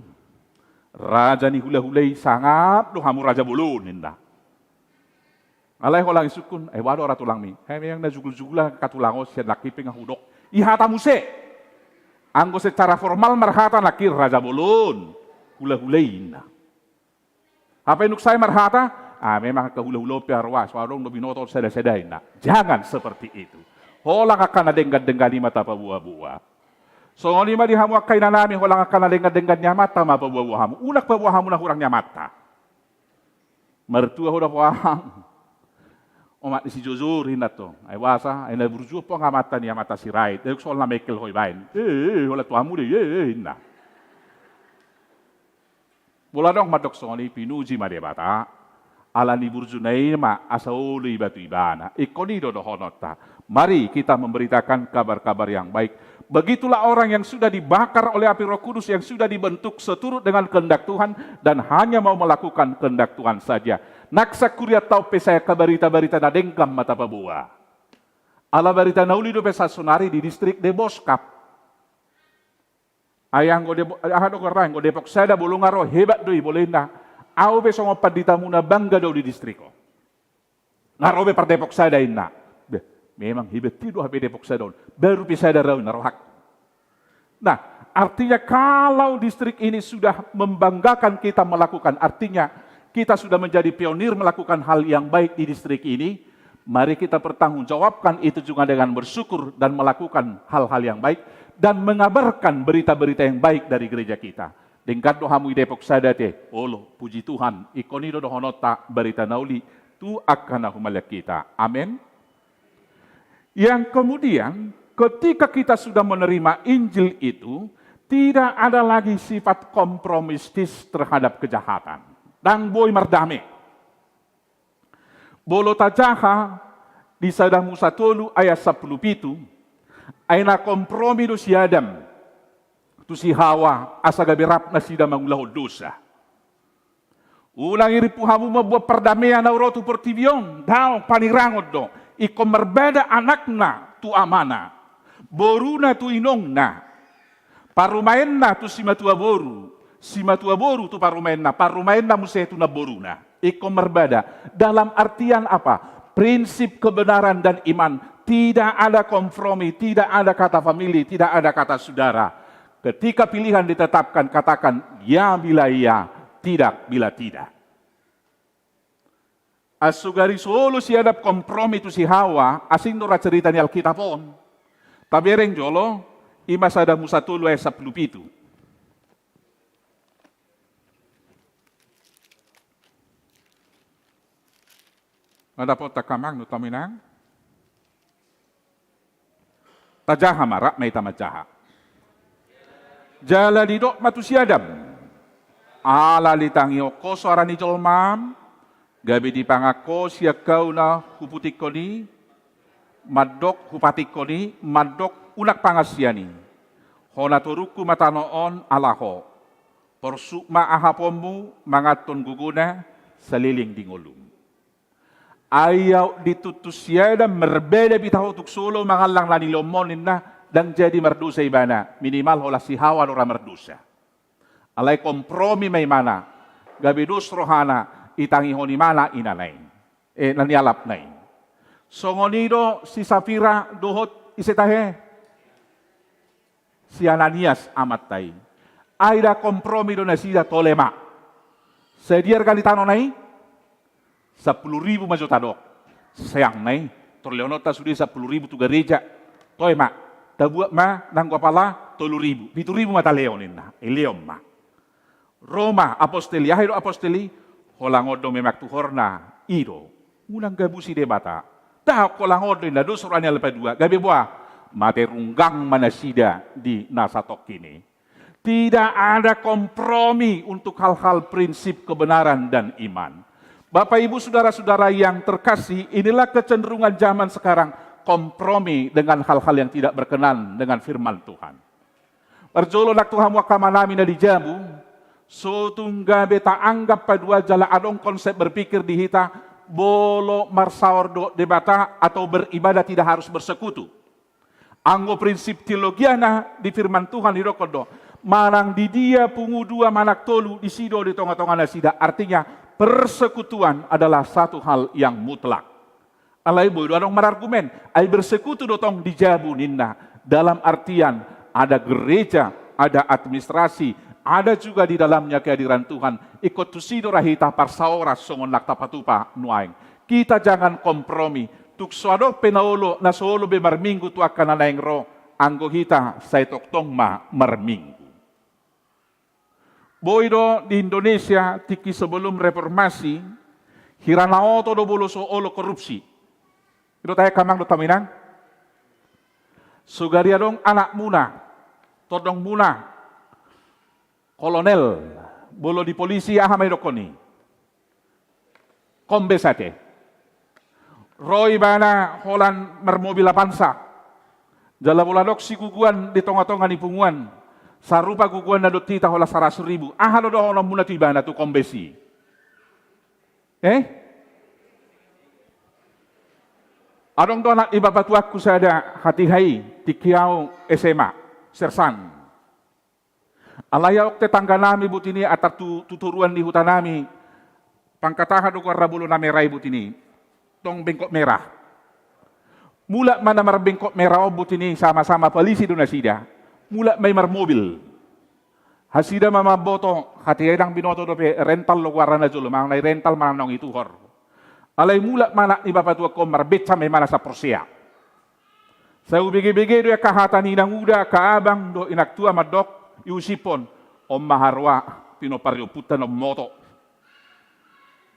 raja ni hula-hula i, sangap do hamu raja bolon, ninna. Alai holan isungkun, ai boha do ra tulangmi? Hami angka na jugul-jugul angka tulang on, sian nangkin pe nga hudok. I hata muse. Anggo secara formal marhata nangkin raja bolon, hulahula i inna. Hape nunga sai marhata, ah, memang angka hulahula on pe aroa, so adong do binoto sada-sada inna. Jangan seperti itu. Holan angka na denggan-denggan i ma tapaboa-boa. Songon i ma di hamu angka inanami, holan angka na denggan-denggan ni amanta ma paboa-boa hamu. Unang paboa hamu na hurang ni amanta. Martua ho da poang. Omak ni si Jojor inna tong. Ai boasa, ai na burju po amanta ni amanta Sirait. Didok songon na mengkel ho ibaen. Eh, eh, holan tu hamu do i, eh, eh, inna. Molo adong mandok songon i, pinuji ma Debata. Ala ni burjuna i ma asa olo iba tu ibana. Ingkon i do dohononta. Mari kita memberitakan kabar-kabar yang baik. Begitulah orang yang sudah dibakar oleh api Roh Kudus, yang sudah dibentuk seturut dengan kehendak Tuhan dan hanya mau melakukan kehendak Tuhan saja. Nang sangkurianta on pe sai angka barita-barita na denggan ma tapaboa. Ala barita na uli dope sasonari di distrik Deboskap. Ai anggo Debo-, aha do gorna, anggo Depok Sada molo nga ro hebat do i, molo inna. Au pe songon panditamuna bangga do au di distrik on. Nga ro be par Depok Sada inna. Beh, memang hebat i do hape Depok Sada on. Baru pe sada rau inna rohak. Nah, artinya kalau distrik ini sudah membanggakan kita melakukan, artinya kita sudah menjadi pionir melakukan hal yang baik di distrik ini, mari kita pertanggungjawabkan itu juga dengan bersyukur dan melakukan hal-hal yang baik dan mengabarkan berita-berita yang baik dari gereja kita. Denggan do hamu i Depok Sada te, olo, puji Tuhan, ingkon i do dohononta barita na uli tu angka na humaliang hita. Amen. Yang kemudian, ketika kita sudah menerima Injil itu, tidak ada lagi sifat kompromistis terhadap kejahatan. Ndang boi mardame. Molo tajaha di Sada Musa tolu ayat sampulu pitu, ai na kompromi do si Adam tu si Hawa asa gabe rap nasida mangulahon dosa. Unang irimpu hamu mamboan pardamean ahu ro tu portibi on, daong, panirangon do. Ingkon marbada anakna tu amana, boruna tu inongna, parumaenna tu simatua boru, simatua boru tu parumaenna, parumaenna muse tu namboruna. Ingkon marbada. Dalam artian apa? Prinsip kebenaran dan iman. Tidak ada kompromi, tidak ada kata famili, tidak ada kata saudara. Ketika pilihan ditetapkan, katakan ya bila iya, tidak bila tidak. Ai sugari so olo si Adam kompromi tu si Hawa, asing do ra cerita ni Alkitab on. Tabereng jolo, i ma Sada Musa tolu ayat sampulu pitu. Nga dapot angka amang dohot inang? Tajaha ma, rap ma hita manjaha. Jala didok ma tu si Adam: Ala ditangihon ho soara ni jolma, gabe dipangan ho sian hau na hupatikon i, mandok, hupatikon i, mandok, unang pangan sian i. Hona torungku ma tano on ala ho. Porsuk ma ahaponmu manganhon gogona saleleng di ngolum. Ai aut dituntu si Adam, marbada pe hita ho tung so olo mangallang na nilehonmu on ninna, ndang jadi mardosa ibana, minimal holan si Hawa do ra mardosa. Alai kompromi ma imana, gabe dos rohana, itangihon imana inana i, eh, na nialapna i. Songon i do si Sapira dohot ise tahe? Si Ananias amanta i. Ai da kompromi do nasida, tole ma. Sadia arga ni tano na i? Sampulu ribu ma jo tadok. Seang na i. Tor lehononta sude sampulu ribu tu gareja. Toe ma. Tabuat ma nanggo apala tolu ribu. Pitu ribu ma talehon ninna. Ilehon ma. Ro ma apostel i, aha i do apostel i? Holan on do memang tuhorna, i do. Unang gabusi Debata. Daong holan on do inna, dos roha ni halak patua. Gabe boha? Mate runggang ma nasida di na satongkin i. Tidak ada kompromi untuk hal-hal prinsip kebenaran dan iman. Bapak, Ibu, saudara-saudara yang terkasih, inilah kecenderungan zaman sekarang, kompromi dengan hal-hal yang tidak berkenan dengan firman Tuhan. Parjolo nang tu hamu angka amanami na di jabu, so tung gabe taanggap paduan jala adong konsep berpikir di hita, molo marsaor dohot Debata atau beribadah tidak harus bersekutu. Anggo prinsip teologiana di firman Tuhan didokkon do, manang di dia pungu dua manang tolu, disi do di tonga-tonga nasida. Artinya, persekutuan adalah satu hal yang mutlak. Alai boi do adong marargumen, ai bersekutu do tong di jabu ninna. Dalam artian ada gereja, ada administrasi, Ada juga di dalamnya kehadiran Tuhan. Ingkon tusi do ra hita parsaoran songon na tapatupa nuaeng. Kita jangan kompromi. Tung so adong pe na olo, na so olo be marminggu tu angka na naeng ro, anggo hita sai tongtong ma marminggu. Boi do di Indonesia tingki sebelum reformasi, hira na oto do molo so olo korupsi. I do tahe amang dohot hamu inang. So gari adong anakmuna, tondongmuna, kolonel, molo di polisi aha ma idokkon i? Kombes ate. Ro ibana holan marmobil Avanza. Jala molo adong siguguan di tonga-tonga ni punguan, sarupa guguanna dohot hita holan saratus ribu. Aha do dohononmuna tu ibana, tu kombes i? Eh? Adong do anak ni bapatuangku sada hatiha i, tingki au S M A, sersan. Alai adong tetangganami botima i, antar tu, tu toruan ni hutanami, pangkat aha do goarna, molo na merah i botima i, tong bengkok merah. Mulak ma na marbengkok merah on botima i, sama-sama polisi do nasida. Mulak ma i marmobil. Hasida ma mamboto, hatiha i ndang binoto dope, rental do goarna na jolo, manang na i rental manang na naung ituhor. Alai mulak ma anak ni bapatuangku on, marbecca ma ibana, sai porsea. Sai hubege-bege do i angka hata ni inanguda, angka abang dohot inangtua mandok, iusiphon, on ma haroa, pinompar ni ompunta na ummoto.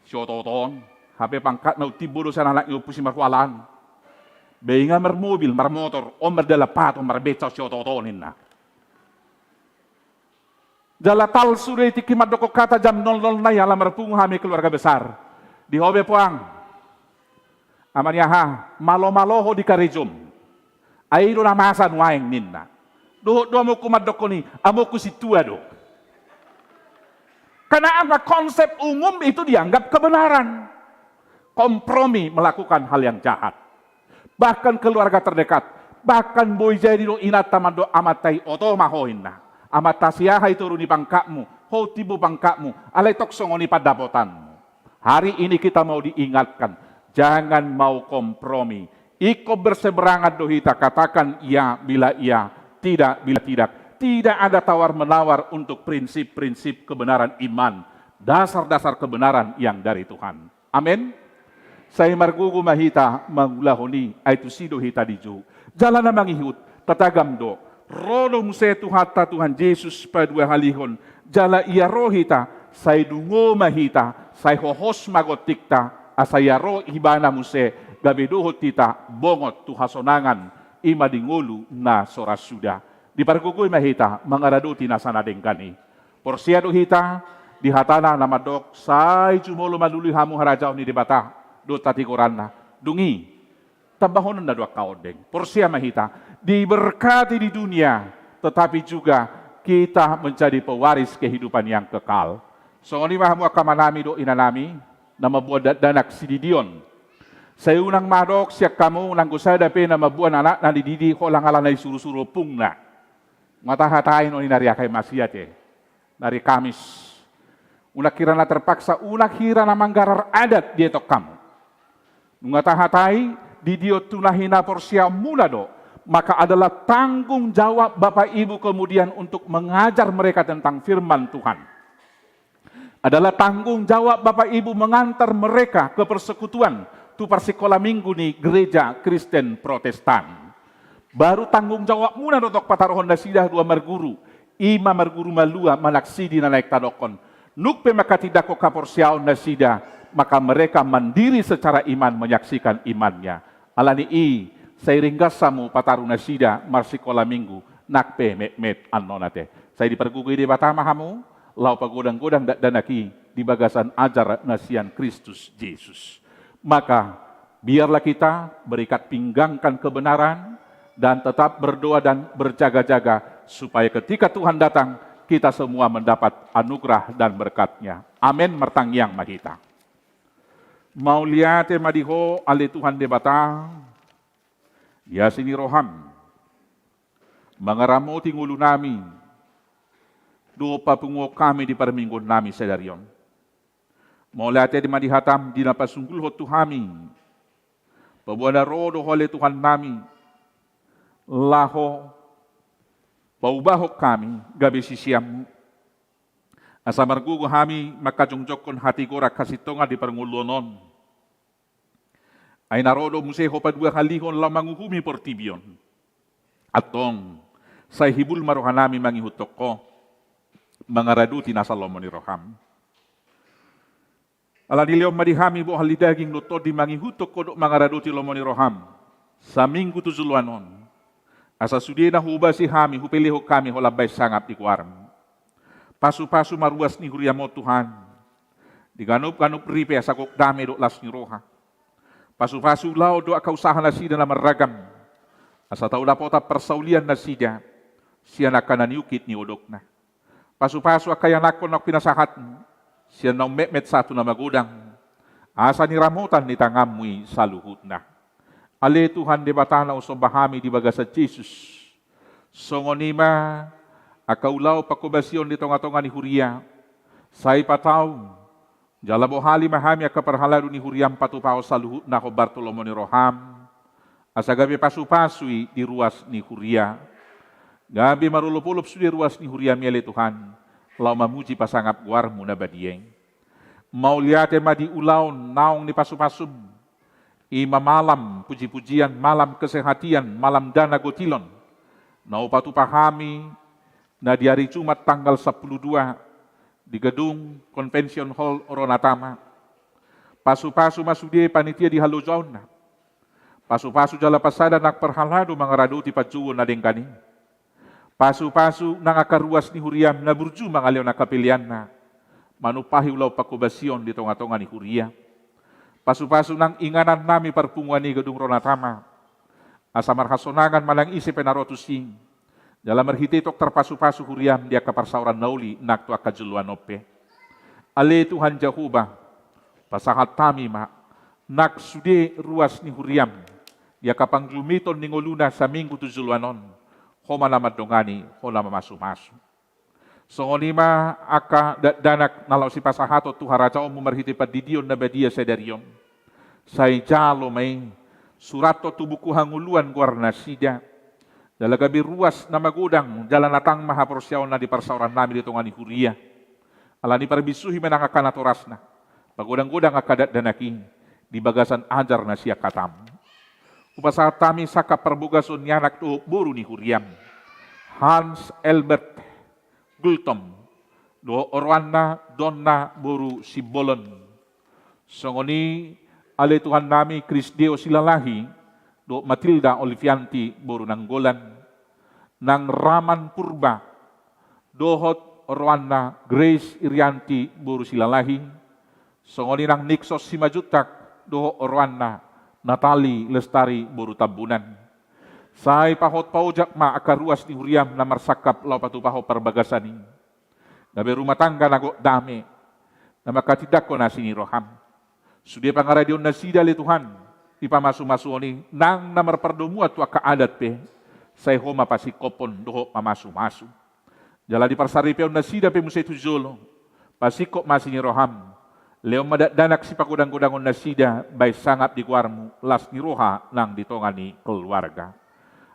Sioto-oto on, hape pangkatna, untimbo do sian anak ni ompu simarhualaan. Be inna marmobil, marmotor, on mardalan patok, on marbecca, sioto-oto on, ninna. Jala talsu do i tingki mandokkon hata jam nol nol nai, ala marpungu hami keluarga besar. Di ho be, Puang? Ama ni aha? Malo-malo ho di karejom. Ai i do na masa nuaeng, ninna. Dohot do amongku mandokkon i, amongku sintua do. Karena apa? Konsep umum itu dianggap kebenaran. Kompromi melakukan hal yang jahat. Bahkan keluarga terdekat, bahkan boi jadi do inanta mandok amanta i, oto ma ho, ninna. Amanta, si aha i toru ni pangkatmu, ho untimbo pangkatmu, alai tong songon i pandapotanmu. Hari ini kita mau diingatkan, jangan mau kompromi. Ingkon berseberangan do hita, katakan iya bila iya, tidak bila tidak. Tidak ada tawar-menawar untuk prinsip-prinsip kebenaran iman, dasar-dasar kebenaran yang dari Tuhan. Amen. Sai margogo ma hita mangulahon i, ai tusi do hita dijou. Jala na mangihut, tatagam do. Ro do muse Tuhanta Tuhan Jesus paduahalihon, jala ia ro hita, sai dungo ma hita, sai hohos ma gontingta, asa ia ro ibana muse, gabe dohot hita bongot tu hasonangan, i ma di ngolu na so ra suda. Dipargogoi ma hita mangaradoti nasa na denggan i. Porsea do hita di hatana na mandok, sai jumolo ma lului hamu harajaon ni Debata dohot hatigoranna. Dung i, tambahononna do angka ondeng. Porsea ma hita, diberkati di dunia, tetapi juga kita menjadi pewaris kehidupan yang kekal. Songon i ma hamu angka amanami dohot inanami, na mamboan dakdanak sididion. Sai unang mandok sian hamu, nanggo sada pe na mamboan anakna dididi holan ala na isuru-suru ompungna. Nga tahatai on i, na riakai masiat i. Na ri Kamis. Unang hira na terpaksa, unang hira na manggarar adat dietong hamu. Nunga tahatai, didion tu na hinaporseaonmuna do, maka adalah tanggung jawab Bapak Ibu kemudian untuk mengajar mereka tentang firman Tuhan. Adalah tanggung jawab Bapak Ibu mengantar mereka ke persekutuan, tu parsikola minggu ni Gereja Kristen Protestan. Baru tanggung jawabmuna do tong pataruhon nasida dua marguru, i ma marguru malua manang sidi na naeng tadokkon. Dung pe manghatindanghon haporseaon nasida, maka mereka mandiri secara iman menyaksikan imannya. Ala ni i, sai ringgas hamu pataru nasida marsikola minggu, nang pe metmet annon ate. Sai dipargogoi Debata ma hamu, laho pagodang-godang dakdanak i di bagasan ajar na sian Kristus Jesus. Maka, biarlah kita berikat pinggangkan kebenaran dan tetap berdoa dan berjaga-jaga supaya ketika Tuhan datang, kita semua mendapat anugerah dan berkat-Nya. Amen. Martangiang ma hita. Mauliate ma di Ho, ale Tuhan Debata, di asi ni roham, mangaramoti ngolunami, dohot papunguhon hami di parmingguonnami sadari on. Mauliate ma di hatam, di na pasunggulhon tu hami, paboa na ro do Ho, ale Tuhannami, laho paubahon hami gabe siseanmu. Asa margogo hami mangkajongjongkon hatigoran hasintongan di parngoluon on. Ai na ro do muse Ho paduahalihon laho manguhumi portibi on. Antong, sai hibul ma rohanami mangihuthon Ho, mangaradoti nasa lomo ni roham. Alani i lehon ma di hami bohal ni daging dohot tondi mangihuthon Ho dohot mangaradoti lomo ni roham, saminggu tu joloan on. Asa sude na huobasi hami, hupelehon hami holan bahen sangap di goarmu. Pasupasu ma ruas ni huriam on Tuhan. Di ganupganup ripe asa gok dame dohot las ni roha. Pasupasu ulaon dohot angka usaha nasida na marragam. Asa tau dapotan parsaulian nasida sian angka na niungkit ni odokna. Pasupasu angka ianakhon naung pinasahatmu, sian na ummetmet sahat tu na magodang, asa niramotan ni tanganmu i saluhutna. Ale Tuhan Debata na husomba hami di bagasan Jesus. Songon i ma angka ulaon panghobasion di tongatonga ni huria, sai patau, jala bohali ma hami angka parhalado ni huriam patupahon saluhutna hombar tu lomo ni roham, asa gabe pasupasu i di ruas ni huria. Gabe marolopolop sude ruas ni huriam i ale Tuhan, laho mamuji pasangap goarmu na badia i. Mauliate ma di ulaon naung nipasupasum, i ma malam pujipujian, malam kesehatian, malam dana gotilon, na hupatupa hami na di ari Jumat tanggal sampulu dua di gedung Convention Hall Ronatama. Pasupasu ma sude panitia di halojaonna. Pasupasu jala pasada nang parhalado mangaradoti panjouon na denggan i. Pasupasu nang angka ruas ni huriam na burju mangalehon angka peleanna manumpahi ulaon panghobasion di tongatonga ni huria. Pasupasu nang inganannami parpunguan i gedung Ronatama, asa marhasonangan manang ise pe na ro tusi, jala marhite tong tarpasupasu huriam di angka parsaoran na uli nang tu angka joloan on pe. Ale Tuhan Jahowa, pasahat hami ma nang sude ruas ni huriam di angka panggulmiton ni ngoluna saminggu tu joloan on. Ho ma na mandongani, Ho na mamasumasu. Songon i ma angka dakdanak na laho sipasahaton tu harajaonmu marhite pandidion na badia sadari on. Sai jalo ma i, surathon tu buku hangoluan goarnasida. Jala gabe ruas na magodang jala na tang ma haporseaonna di parsaorannami di tonga ni huria. Alani parbisuhi ma nang angka natorasna, pagodanggodang angka dakdanak i di bagasan ajar na sian hatamu. Hupasahat hami sangkap parbogason ni anak dohot boru ni huriam, Hans Elbert Gultom dohot oroanna Donna boru Simbolon. Songon i ale Tuhannami Krisdeo Silalahi dohot Matilda Olivianti boru Nanggolan, nang Raman Purba dohot oroanna Grace Irianti boru Silalahi, songon i nang Nixon Simanjuntak dohot oroanna Natali Lestari boru Tambunan. Sai pahot paojak ma angka ruas ni huriam na marsangkap laho patupahon parbagasan i. Gabe rumah tangga na gok dame, na manghatindanghon asi ni roham. Sude pangaradeonnasida ale Tuhan, di pamasumasuon i nang na marpardomuan tu angka adat pe, sai Ho ma pasingkophon dohot mamasumasu. Jala di parsaripeonnasida pe muse tu jolo, pasingkop ma asi ni roham. Lehon ma dakdanak sipagodanggodangonnasida bahen sangap di goarmu, las ni roha nang di tonga ni keluarga.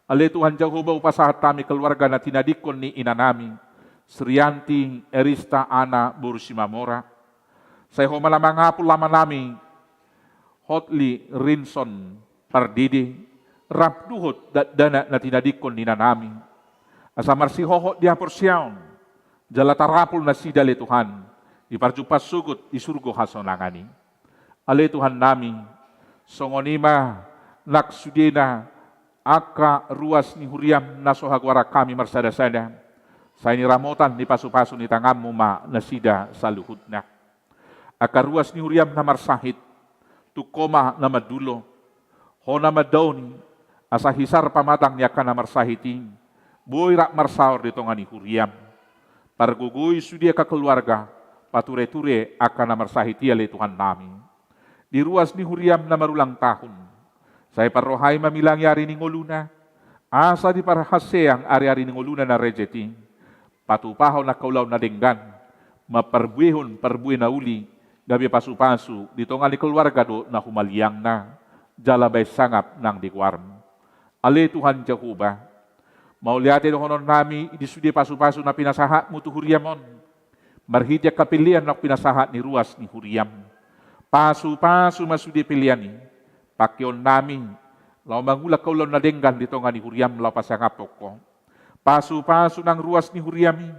Ale Tuhan Jahowa, hupasahat hami keluarga na tinadingkon ni inanami, Srianti Erista Ana boru Simamora. Sai Ho ma na mangapul amanami, Hotli Rinson Pardede, rap dohot dakdanak na tinadingkon ni inanami. Asa marsihohot di haporseaon, jala tarapul nasida ale Tuhan, di parjumpa sogot di surgo hasonangan i. Ale Tuhannami, songon i ma nang sudena angka ruas ni huriam na so hagoaran hami marsadasada, sai niramotan ni pasupasu ni tanganmu ma nasida saluhutna. Angka ruas ni huriam na marsahit, tung Ho ma na mandulo, Ho na mandaoni, asa hisar pamatang ni angka na marsahit i, boi rap marsaor di tonga ni huriam. Pargogoi sude angka keluarga, patureture angka na marsahit i ale Tuhannami. Di ruas ni huriam na marulang tahun, sai parrohai ma milangi ari ni ngoluna, asa diparhaseang ariari ni ngoluna na rejet i, patupahon angka ulaon na denggan, mamparbuehon parbue na uli, gabe pasupasu di tonga ni keluarga dohot na humaliangna, jala bahen sangap nang di goarmu. Ale Tuhan Jahowa, mauliate dohononnami di sude pasupasu na pinasahatmu tu huriam on. Marhite angka pelean naung pinasahat ni ruas ni huriaM, pasupasu ma sude pelean i pangkeonnami laho mangula angka ulaon na denggan di tonga ni huriaM laho pasangaphon Ho. Pasupasu nang ruas ni huriaMi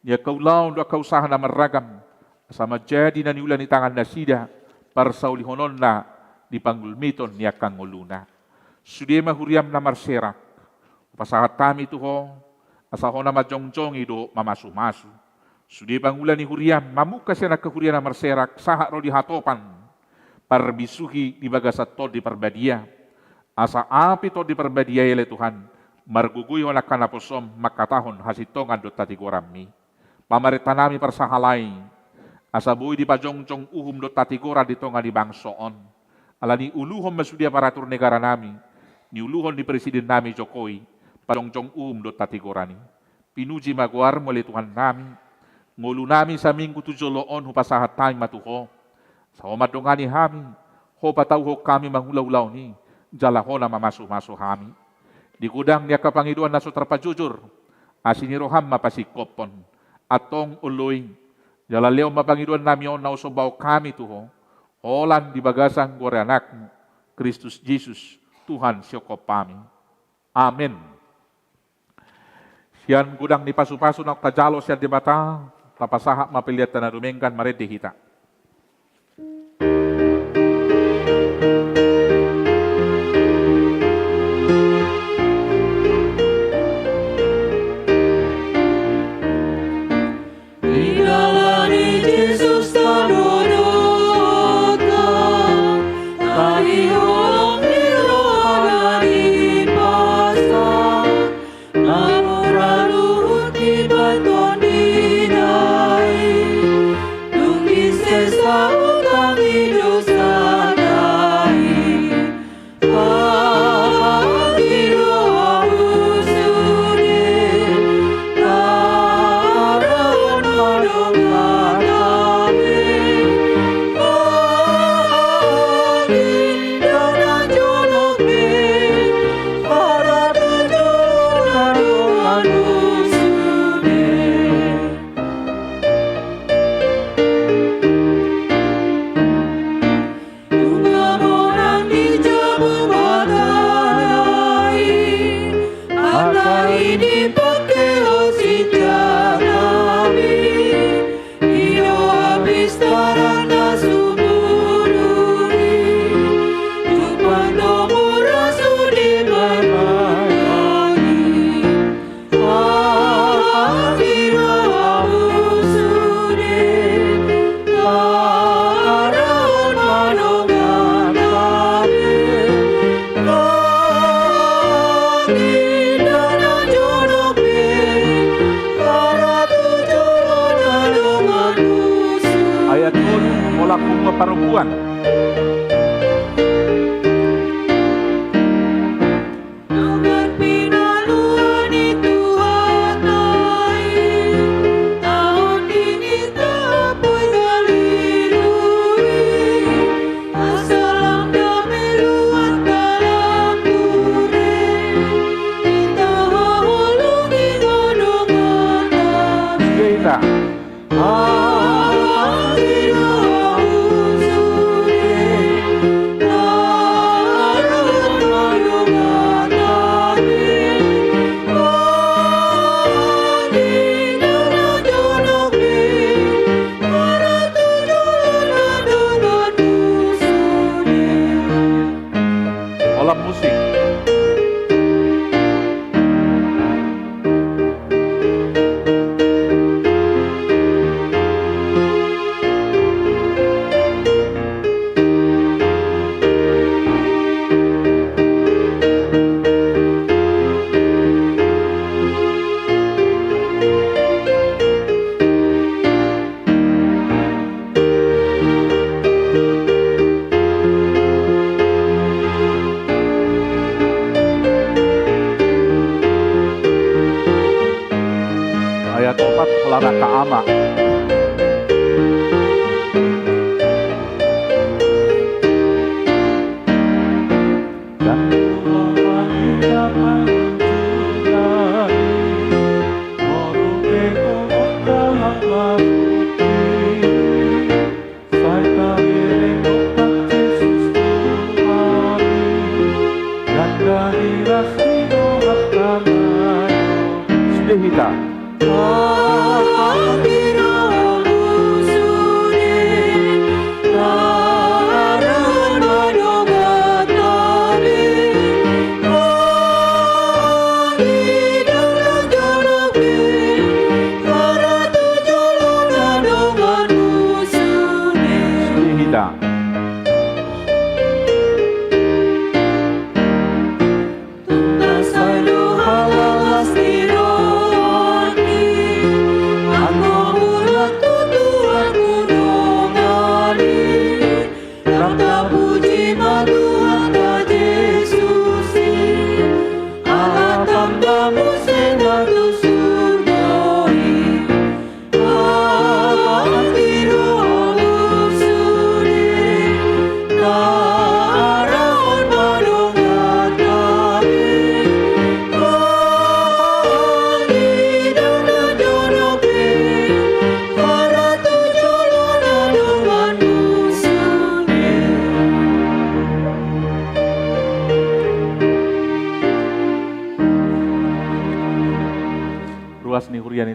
di angka ulaon dohot angka usaha na marragam, asa manjadi na niula ni tangannasida parsaulihononna di panggulmiton ni angka ngoluna. Sude ma huriaM na marserak, hupasahat hami tu Ho, asa Ho na manjongjongi dohot mamasumasu. Sude pangula ni huriaM mamungka sian angka huria na marserak sahat ro di hatopan, parbisuhi di bagasan Tondi Parbadia. Asa api Tondi Parbadia i ale Tuhan, margogoihon angka naposoM mangkatahon hasintongan dohot hatigoranMi. Pamarentanami parsahalai, asa boi dipajongjong uhum dohot hatigoran di tonga ni bangso on. Alani i uluhon ma sude aparatur negaranami, niuluhon ni presidennami Jokowi, pajongjong uhum dohot hatigoran i. Pinuji ma goarMu ale Tuhannami. Ngolunami saminggu tu jolo on hupasahat hami ma tu Ho, asa Ho mandongani hami, Ho patauhon hami mangula ulaon i, jala Ho na mamasumasu hami. Di godang ni angka pangidoan na so tarpajojor, asi ni rohaM ma pasingkophon. Antong Oloi, jala lehon ma pangidoannami on na husombahon hami tu Ho, holan di bagasan goar ni AnakMu, Kristus Jesus, Tuhan sihompa nami. Amen. Sian godang ni pasupasu naung tajalo sian Debata, tapasahat ma peleanta na dumenggan, marende hita. Di dalan ni Jesus tano dohot na, tahi holong ni roha na dipasang, na mura luhut di baton di nai, dung disesa utang ni dosa nai. Nunga monang di jabu mata nai, hata i dipangke ho sinjata nami, i do habistaran na sumurung i, tumpak do mura sude marmangan i. Ayat tolu, holan hamu parompuan. Nunga pinaluan ni Tuhanta i, taon ni tampoi Galilea i, asa lam dame luat dalan ture, ditaha holong i do donganta. Sude hita. Holan musik. Ayat opat, holan angka ama.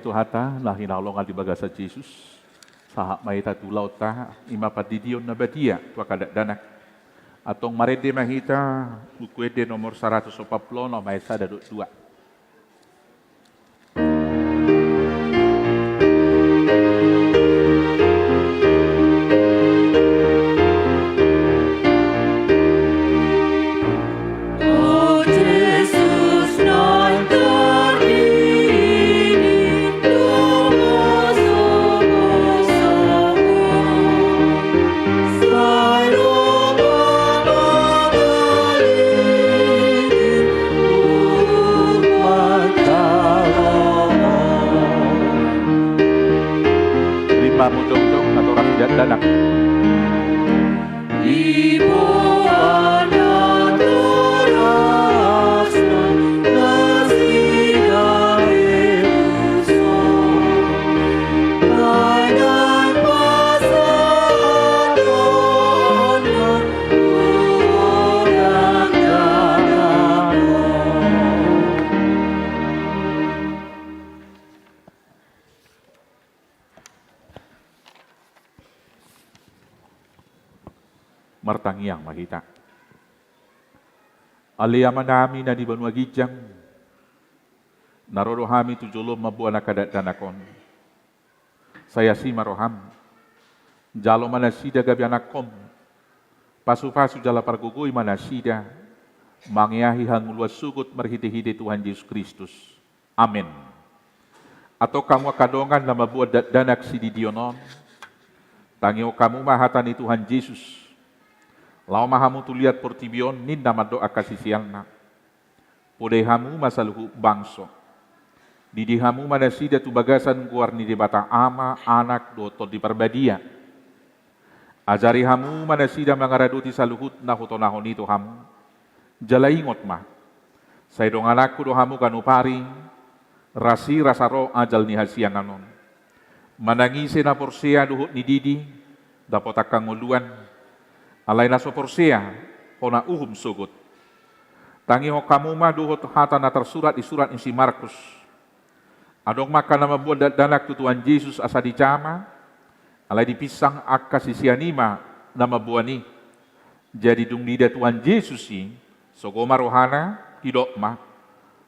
Tuhanta na hinaholongan di bagasan Jesus, sahat ma hita tu ulaonta, i ma pandidion na badia tu angka dakdanak. Antong marende ma hita, Buku Ende nomor saratus opat pulu onom, ayat sada dohot dua. Rimamu jongjong, natoras dakdanak. Martangiang ma hita. Ale Amanami na di banua ginjang, na ro do hami tu jolom mamboan angka dakdanak on. Sai asi ma roham. Jalo ma nasida gabe anakkom. Pasupasu jala pargogoi ma nasida mangeahi hangoluan sogot marhitehite Tuhan Jesus Kristus. Amen. Antong hamu angka dongan na mamboan dakdanak sididion on, tangihon hamu ma hata ni Tuhan Jesus. Laho ma hamu tu liat portibi on, ninna mandok angka siseanna. Podai hamu ma saluhut bangso. Didi hamu ma nasida tu bagasan goar ni Debata Ama, Anak dohot Tondi Parbadia. Ajari hamu ma nasida mangaradoti saluhut na hutonahon i tu hamu. Jala ingot ma, sai dongananku do hamu ganup ari, rasirasa ro ajal ni hasiangan on. Manang ise na porsea dohot nididi, dapot angka ngoluan. Alai na so porsea, hona uhum sogot. Tangihon hamu ma dohot hata na tarsurat di surat ni si Markus. Adong ma angka na mamboan dakdanak tu Tuhan Jesus asa dijama, alai dipinsang angka sisean i ma na mamboan i. Jadi dung diida Tuhan Jesus i, sogo ma rohana, didok ma,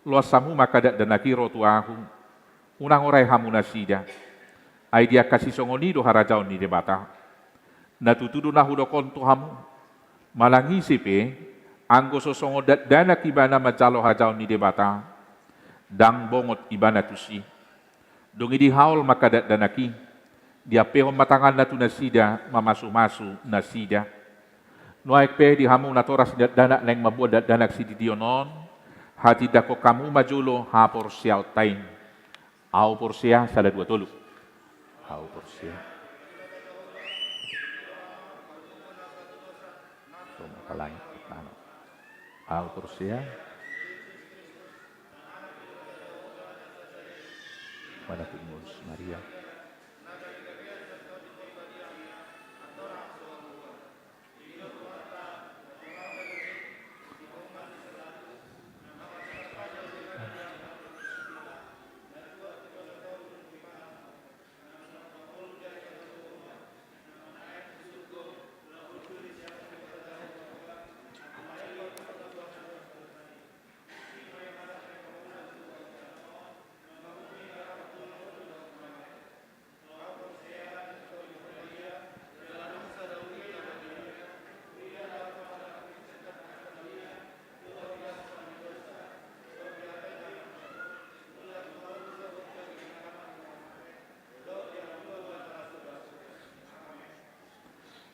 loas hamu ma angka dakdanak i ro tu ahu. Unang orai hamu nasida. Ai di angka sisongon i do harajaon ni Debata. Na tutu do na hudok on tu hamu. Manang ise pe, anggo so songon dakdanak ibana manjalo harajaon ni Debata, ndang bongot ibana tusi. Dung i dihaol ma angka dakdanak i, diampehon ma tanganna tu nasida, mamasumasu nasida. Nuaeng pe di hamu natoras ni dakdanak naeng mamboan dakdanak sididion on, hatindangkon hamu ma jolo haporseaonta i. Ahu porsea, sada dua tolu. Ahu porsea. Toma ka langit, tano. Ahu porsea. Mana tu ngurus Maria.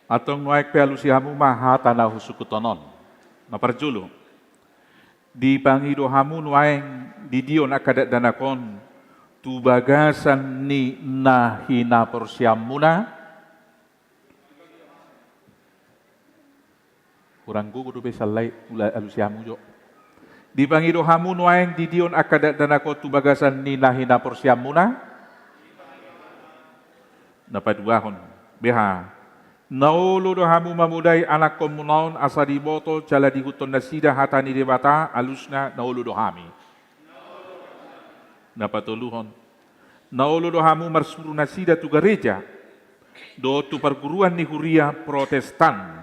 Antong nuaeng pe alusi hamu ma hata na husungkuthon on. Na parjolo. Dipangido hamu nuaeng didion angka dakdanak on tu bagasan ni na hinaporseaonmuna. Hurang gogo dope sallai, ula alusi hamu jo. Dipangido hamu nuaeng didion angka dakdanak on tu bagasan ni na hinaporseaonmuna. Na paduahon, beha. Na olo do hamu mamodai anakkonmuna on asa diboto jala diihuthon nasida hata ni Debata, alusna na olo do hami. Na patoluhon. Na olo do hamu marsuru nasida tu gareja dohot tu parguruan ni huria Protestan,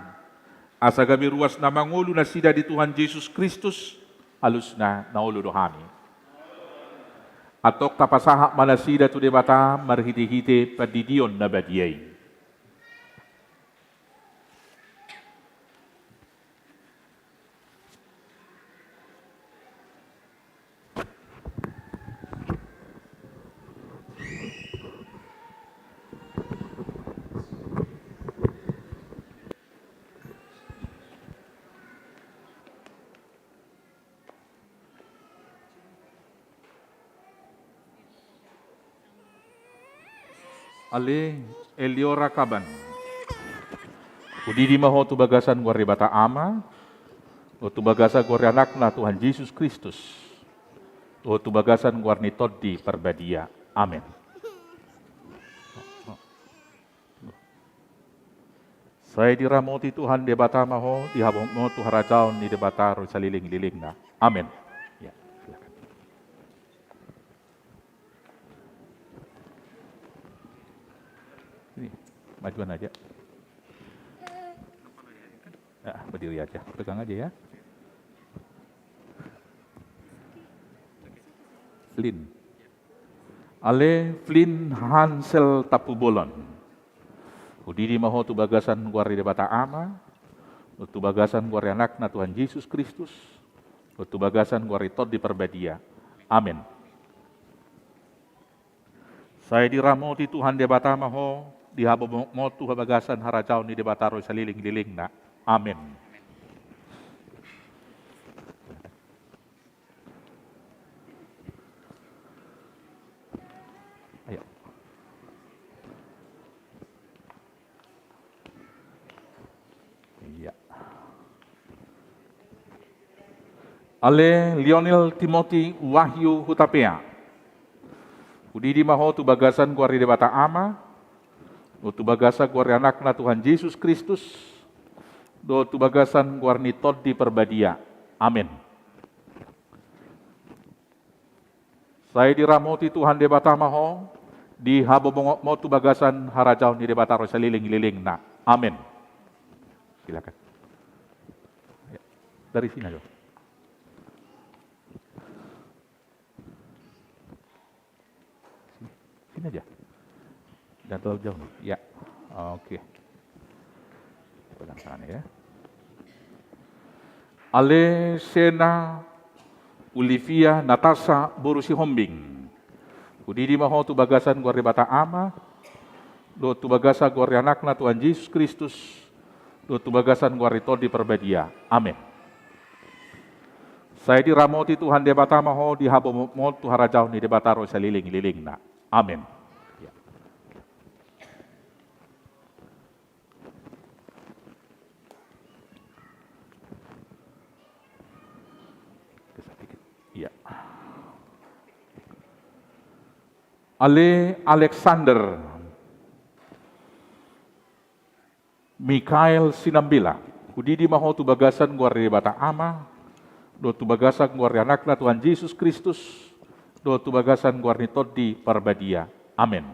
asa gabe ruas na mangolu nasida di Tuhan Jesus Kristus. Alusna, na olo do hami. Antong tapasahat ma nasida tu Debata marhitehite pandidion na badia i. Ale Eliora Kaban, hudidi ma ho tu bagasan goar ni Debata Ama, dohot tu bagasan goar ni Anakna Tuhan Jesus Kristus, dohot tu bagasan goar ni Tondi Parbadia. Amen. Sai diramoti Tuhan Debata ma ho, dihabotbot tu harajaon ni Debata ro salelenglelengna. Amen. Ya, silakan. Sini, majuan aja. Ya, berdiri aja. Pegang aja ya. Lin. Ale Flin Hansel Tampubolon. Hudidi ma ho tu bagasan goar ni Debata Ama, dohot tu bagasan goar ni Anakna Tuhan Jesus Kristus, dohot tu bagasan goar ni Tondi Parbadia. Amen. Sai diramoti Tuhan Debata ma ho, dihabotbot tu bagasan harajaon ni Debata ro salelenglelengna. Amen. Ayo. Iya. Ale Lionel Timothy Wahyu Hutapea. Hudidi ma ho tu bagasan goar ni Debata Ama, dohot tu bagasan goar ni Anakna Tuhan Jesus Kristus, dohot tu bagasan goar ni Tondi Parbadia. Amen. Sai diramoti Tuhan Debata ma ho, dihabotbot tu bagasan harajaon ni Debata ro salelenglelengna. Amen. Silakan. Ya, dari sini aja. Sini aja. Jangan terlalu jauh. Ya, oke. Pegang tangan ya. Ale Sena Olivia Natasha boru Sihombing. Hudidi ma ho tu bagasan goar ni Debata Ama, dohot tu bagasan goar ni Anakna Tuhan Jesus Kristus, dohot tu bagasan goar ni Tondi Parbadia. Amen. Sai diramoti Tuhan Debata ma ho, dihabotbot tu harajaon ni Debata ro salelenglelengna. Amen. Ya. Geser dikit. Iya. Ale Alexander Mikael Sinambela, hudidi ma ho tu bagasan goar ni Debata Ama, dohot tu bagasan goar ni Anakna Tuhan Jesus Kristus, dohot tu bagasan goar ni Tondi Parbadia. Amen.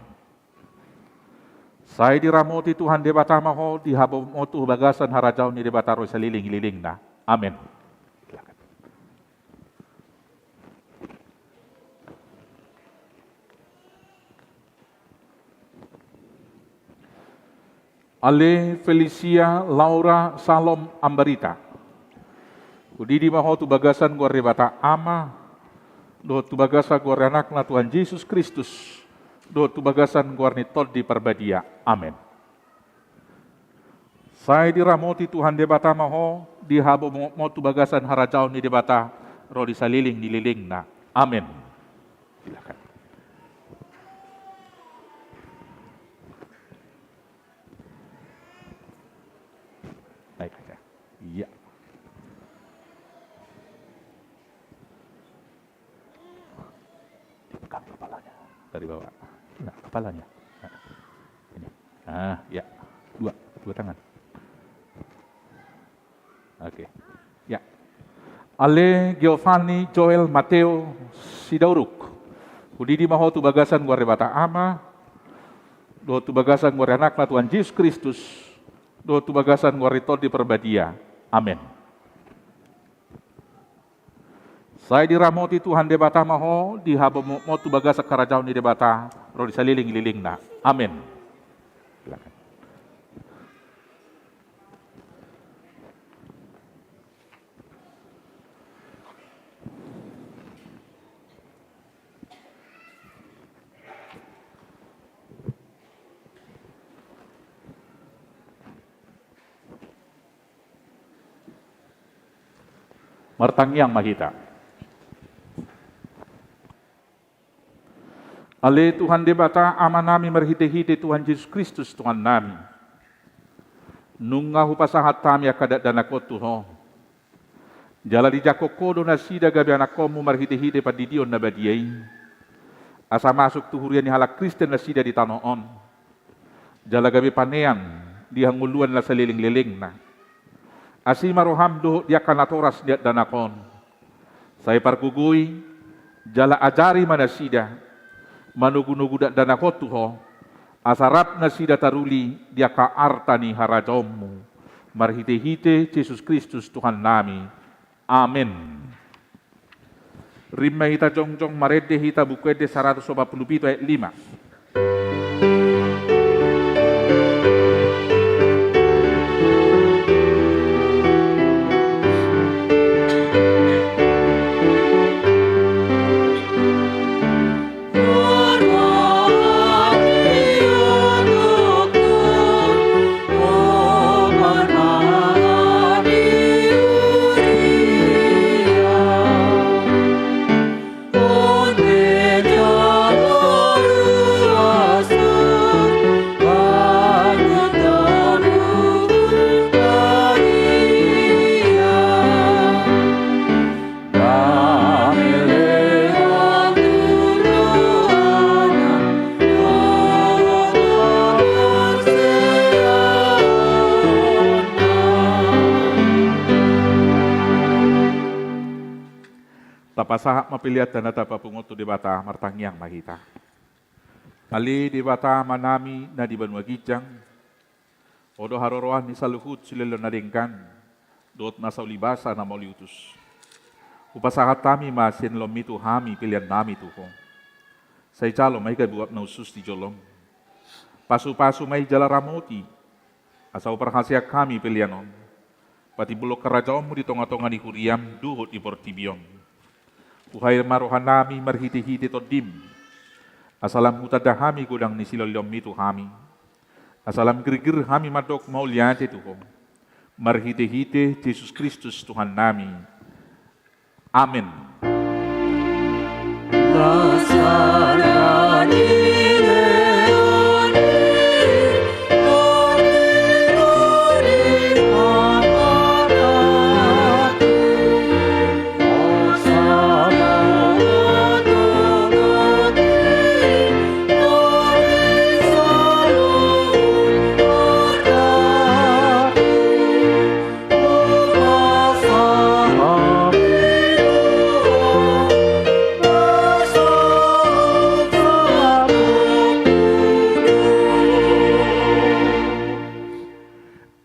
Sai diramoti Tuhan Debata ma ho, dihabotbot tu bagasan harajaon ni Debata ro salelenglelengna. Amen. Ale Felicia Laura Salom Ambarita. Hudidi ma ho tu bagasan goar ni Debata Ama, dohot tu bagasan goar ni Anakna Tuhan Jesus Kristus, dohot tu bagasan goar ni Tondi Parbadia. Amen. Sai diramoti Tuhan Debata ma ho, dihabotbot tu bagasan harajaon ni Debata ro di salelenglelengna. Amen. Silakan. Naik aja. Iya. Dipegang kepalanya dari bawah. Nah, kepalanya. Nah, ini. Ah, ya. Dua, dua tangan. Oke. Ya. Ale Giovanni Joel Matteo Sidauruk. Pudidi ma ho tu bagasan goar Debata Ama, dohot tu bagasan goar Anakna Tuhan Jesus Kristus, dohot tu bagasan goar ni Tondi Parbadia. Amen. Sai diramoti Tuhan Debata ma ho, dihabomotmot tu bagasan harajaon ni Debata ro di saleleng-lelengna. Amen. Silakan. Martangiang ma hita. Ale Tuhan Debata Amanami, marhite-hite Tuhan Jesus Kristus Tuhannami, nunga hupasahat hami angka dakdanak on tu Ho. Jala dijangkon Ho do nasida gabe anakkonmu marhite-hite pandidion na badia i, asa masuk tu huria ni halak Kristen nasida di tano on, jala gabe panean di hangoluan na saleleng-lelengna. Asi ma roham dohot di angka natoras ni dakdanak on. Sai pargogoi jala ajari ma nasida manogu-nogu dakdanak on tu Ho, asa rap nasida taruli di angka arta ni harajaonmu. Marhite-hite Jesus Kristus Tuhannami. Amen. Rim ma hita jongjong, marende hita Buku Ende saratus opat pulu pitu ayat lima. Tapasahat ma pelean na tapapungu on tu Debata, martangiang ma hita. Ale Debata Amanami na di banua ginjang, Ho do haroroan ni saluhut silehon na denggan dohot nasa ulibasa na mauliutus. Hupasahat hami ma sian loanmi tu hami peleannami tu Ho. Sai jalo ma i gabe uap na hushus di jolom. Pasu-pasu ma i jala ramoti, asa huparhaseang hami pelean on patimbulhon harajaonmu di tonga-tonga ni huriam dohot di portibi on. Huhai ma rohanami marhite-hite Tondim, asa lam hutanda hami godang ni silehonlehonmi tu hami, asa lam girgir hami mandok mauliate tu Ho, marhite-hite Jesus Kristus Tuhannami. Amen.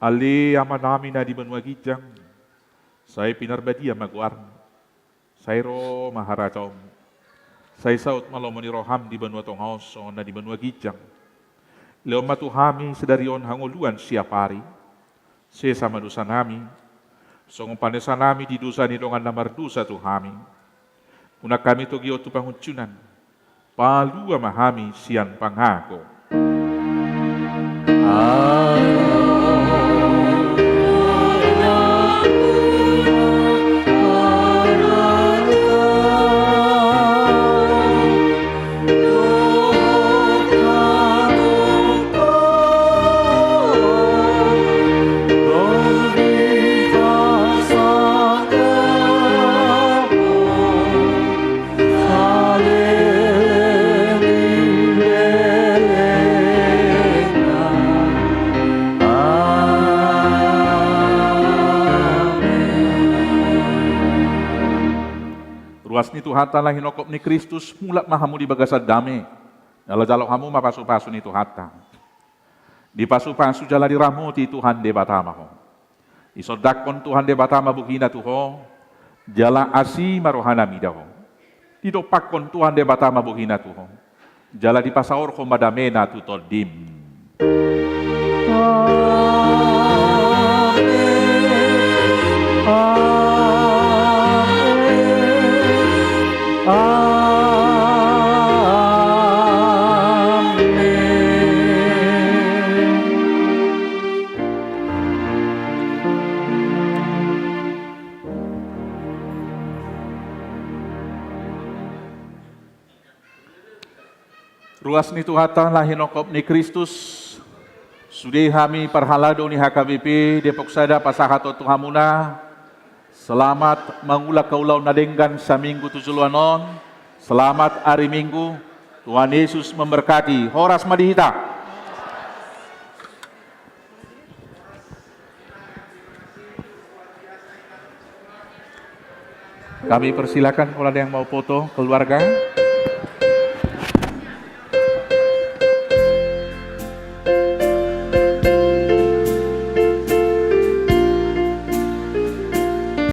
Ale Amanami na di banua ginjang, sai pinarbadia ma goarmu. Sai ro ma harajaonmu. Sai saut ma lomo ni roham di banua tonga on songon na di banua ginjang. Lehon ma tu hami sadari on hangoluan siapari. Sesa ma dosanami, songon panesanami di dosa ni dongan na mardosa tu hami. Unang hami togihon tu pangunjunan. Palua ma hami sian pangago. Ni Tuhanta na hinophop ni Kristus, mulak ma hamu di bagasan dame. Jala jalo hamu ma pasupasu ni Tuhanta. Dipasupasu jala diramoti Tuhan Debata ma ho. Disondangkon Tuhan Debata ma bohina tu ho, jala asi ma rohana mida ho. Didompakkon Tuhan Debata ma bohina tu ho, jala dipasaorhon ma damena tu tondim. Amen. Amen. Amen. Ruas ni Tuhanta na hinophop ni Kristus, sude hami parhalado ni H K B P Depok Sada pasahathon tu hamuna, selamat mangulak haulaon na denggan saminggu tu joloan on, selamat ari Minggu, Tuhan Yesus memberkati, horas ma di hita. Kami persilakan kalau ada yang mau foto keluarga.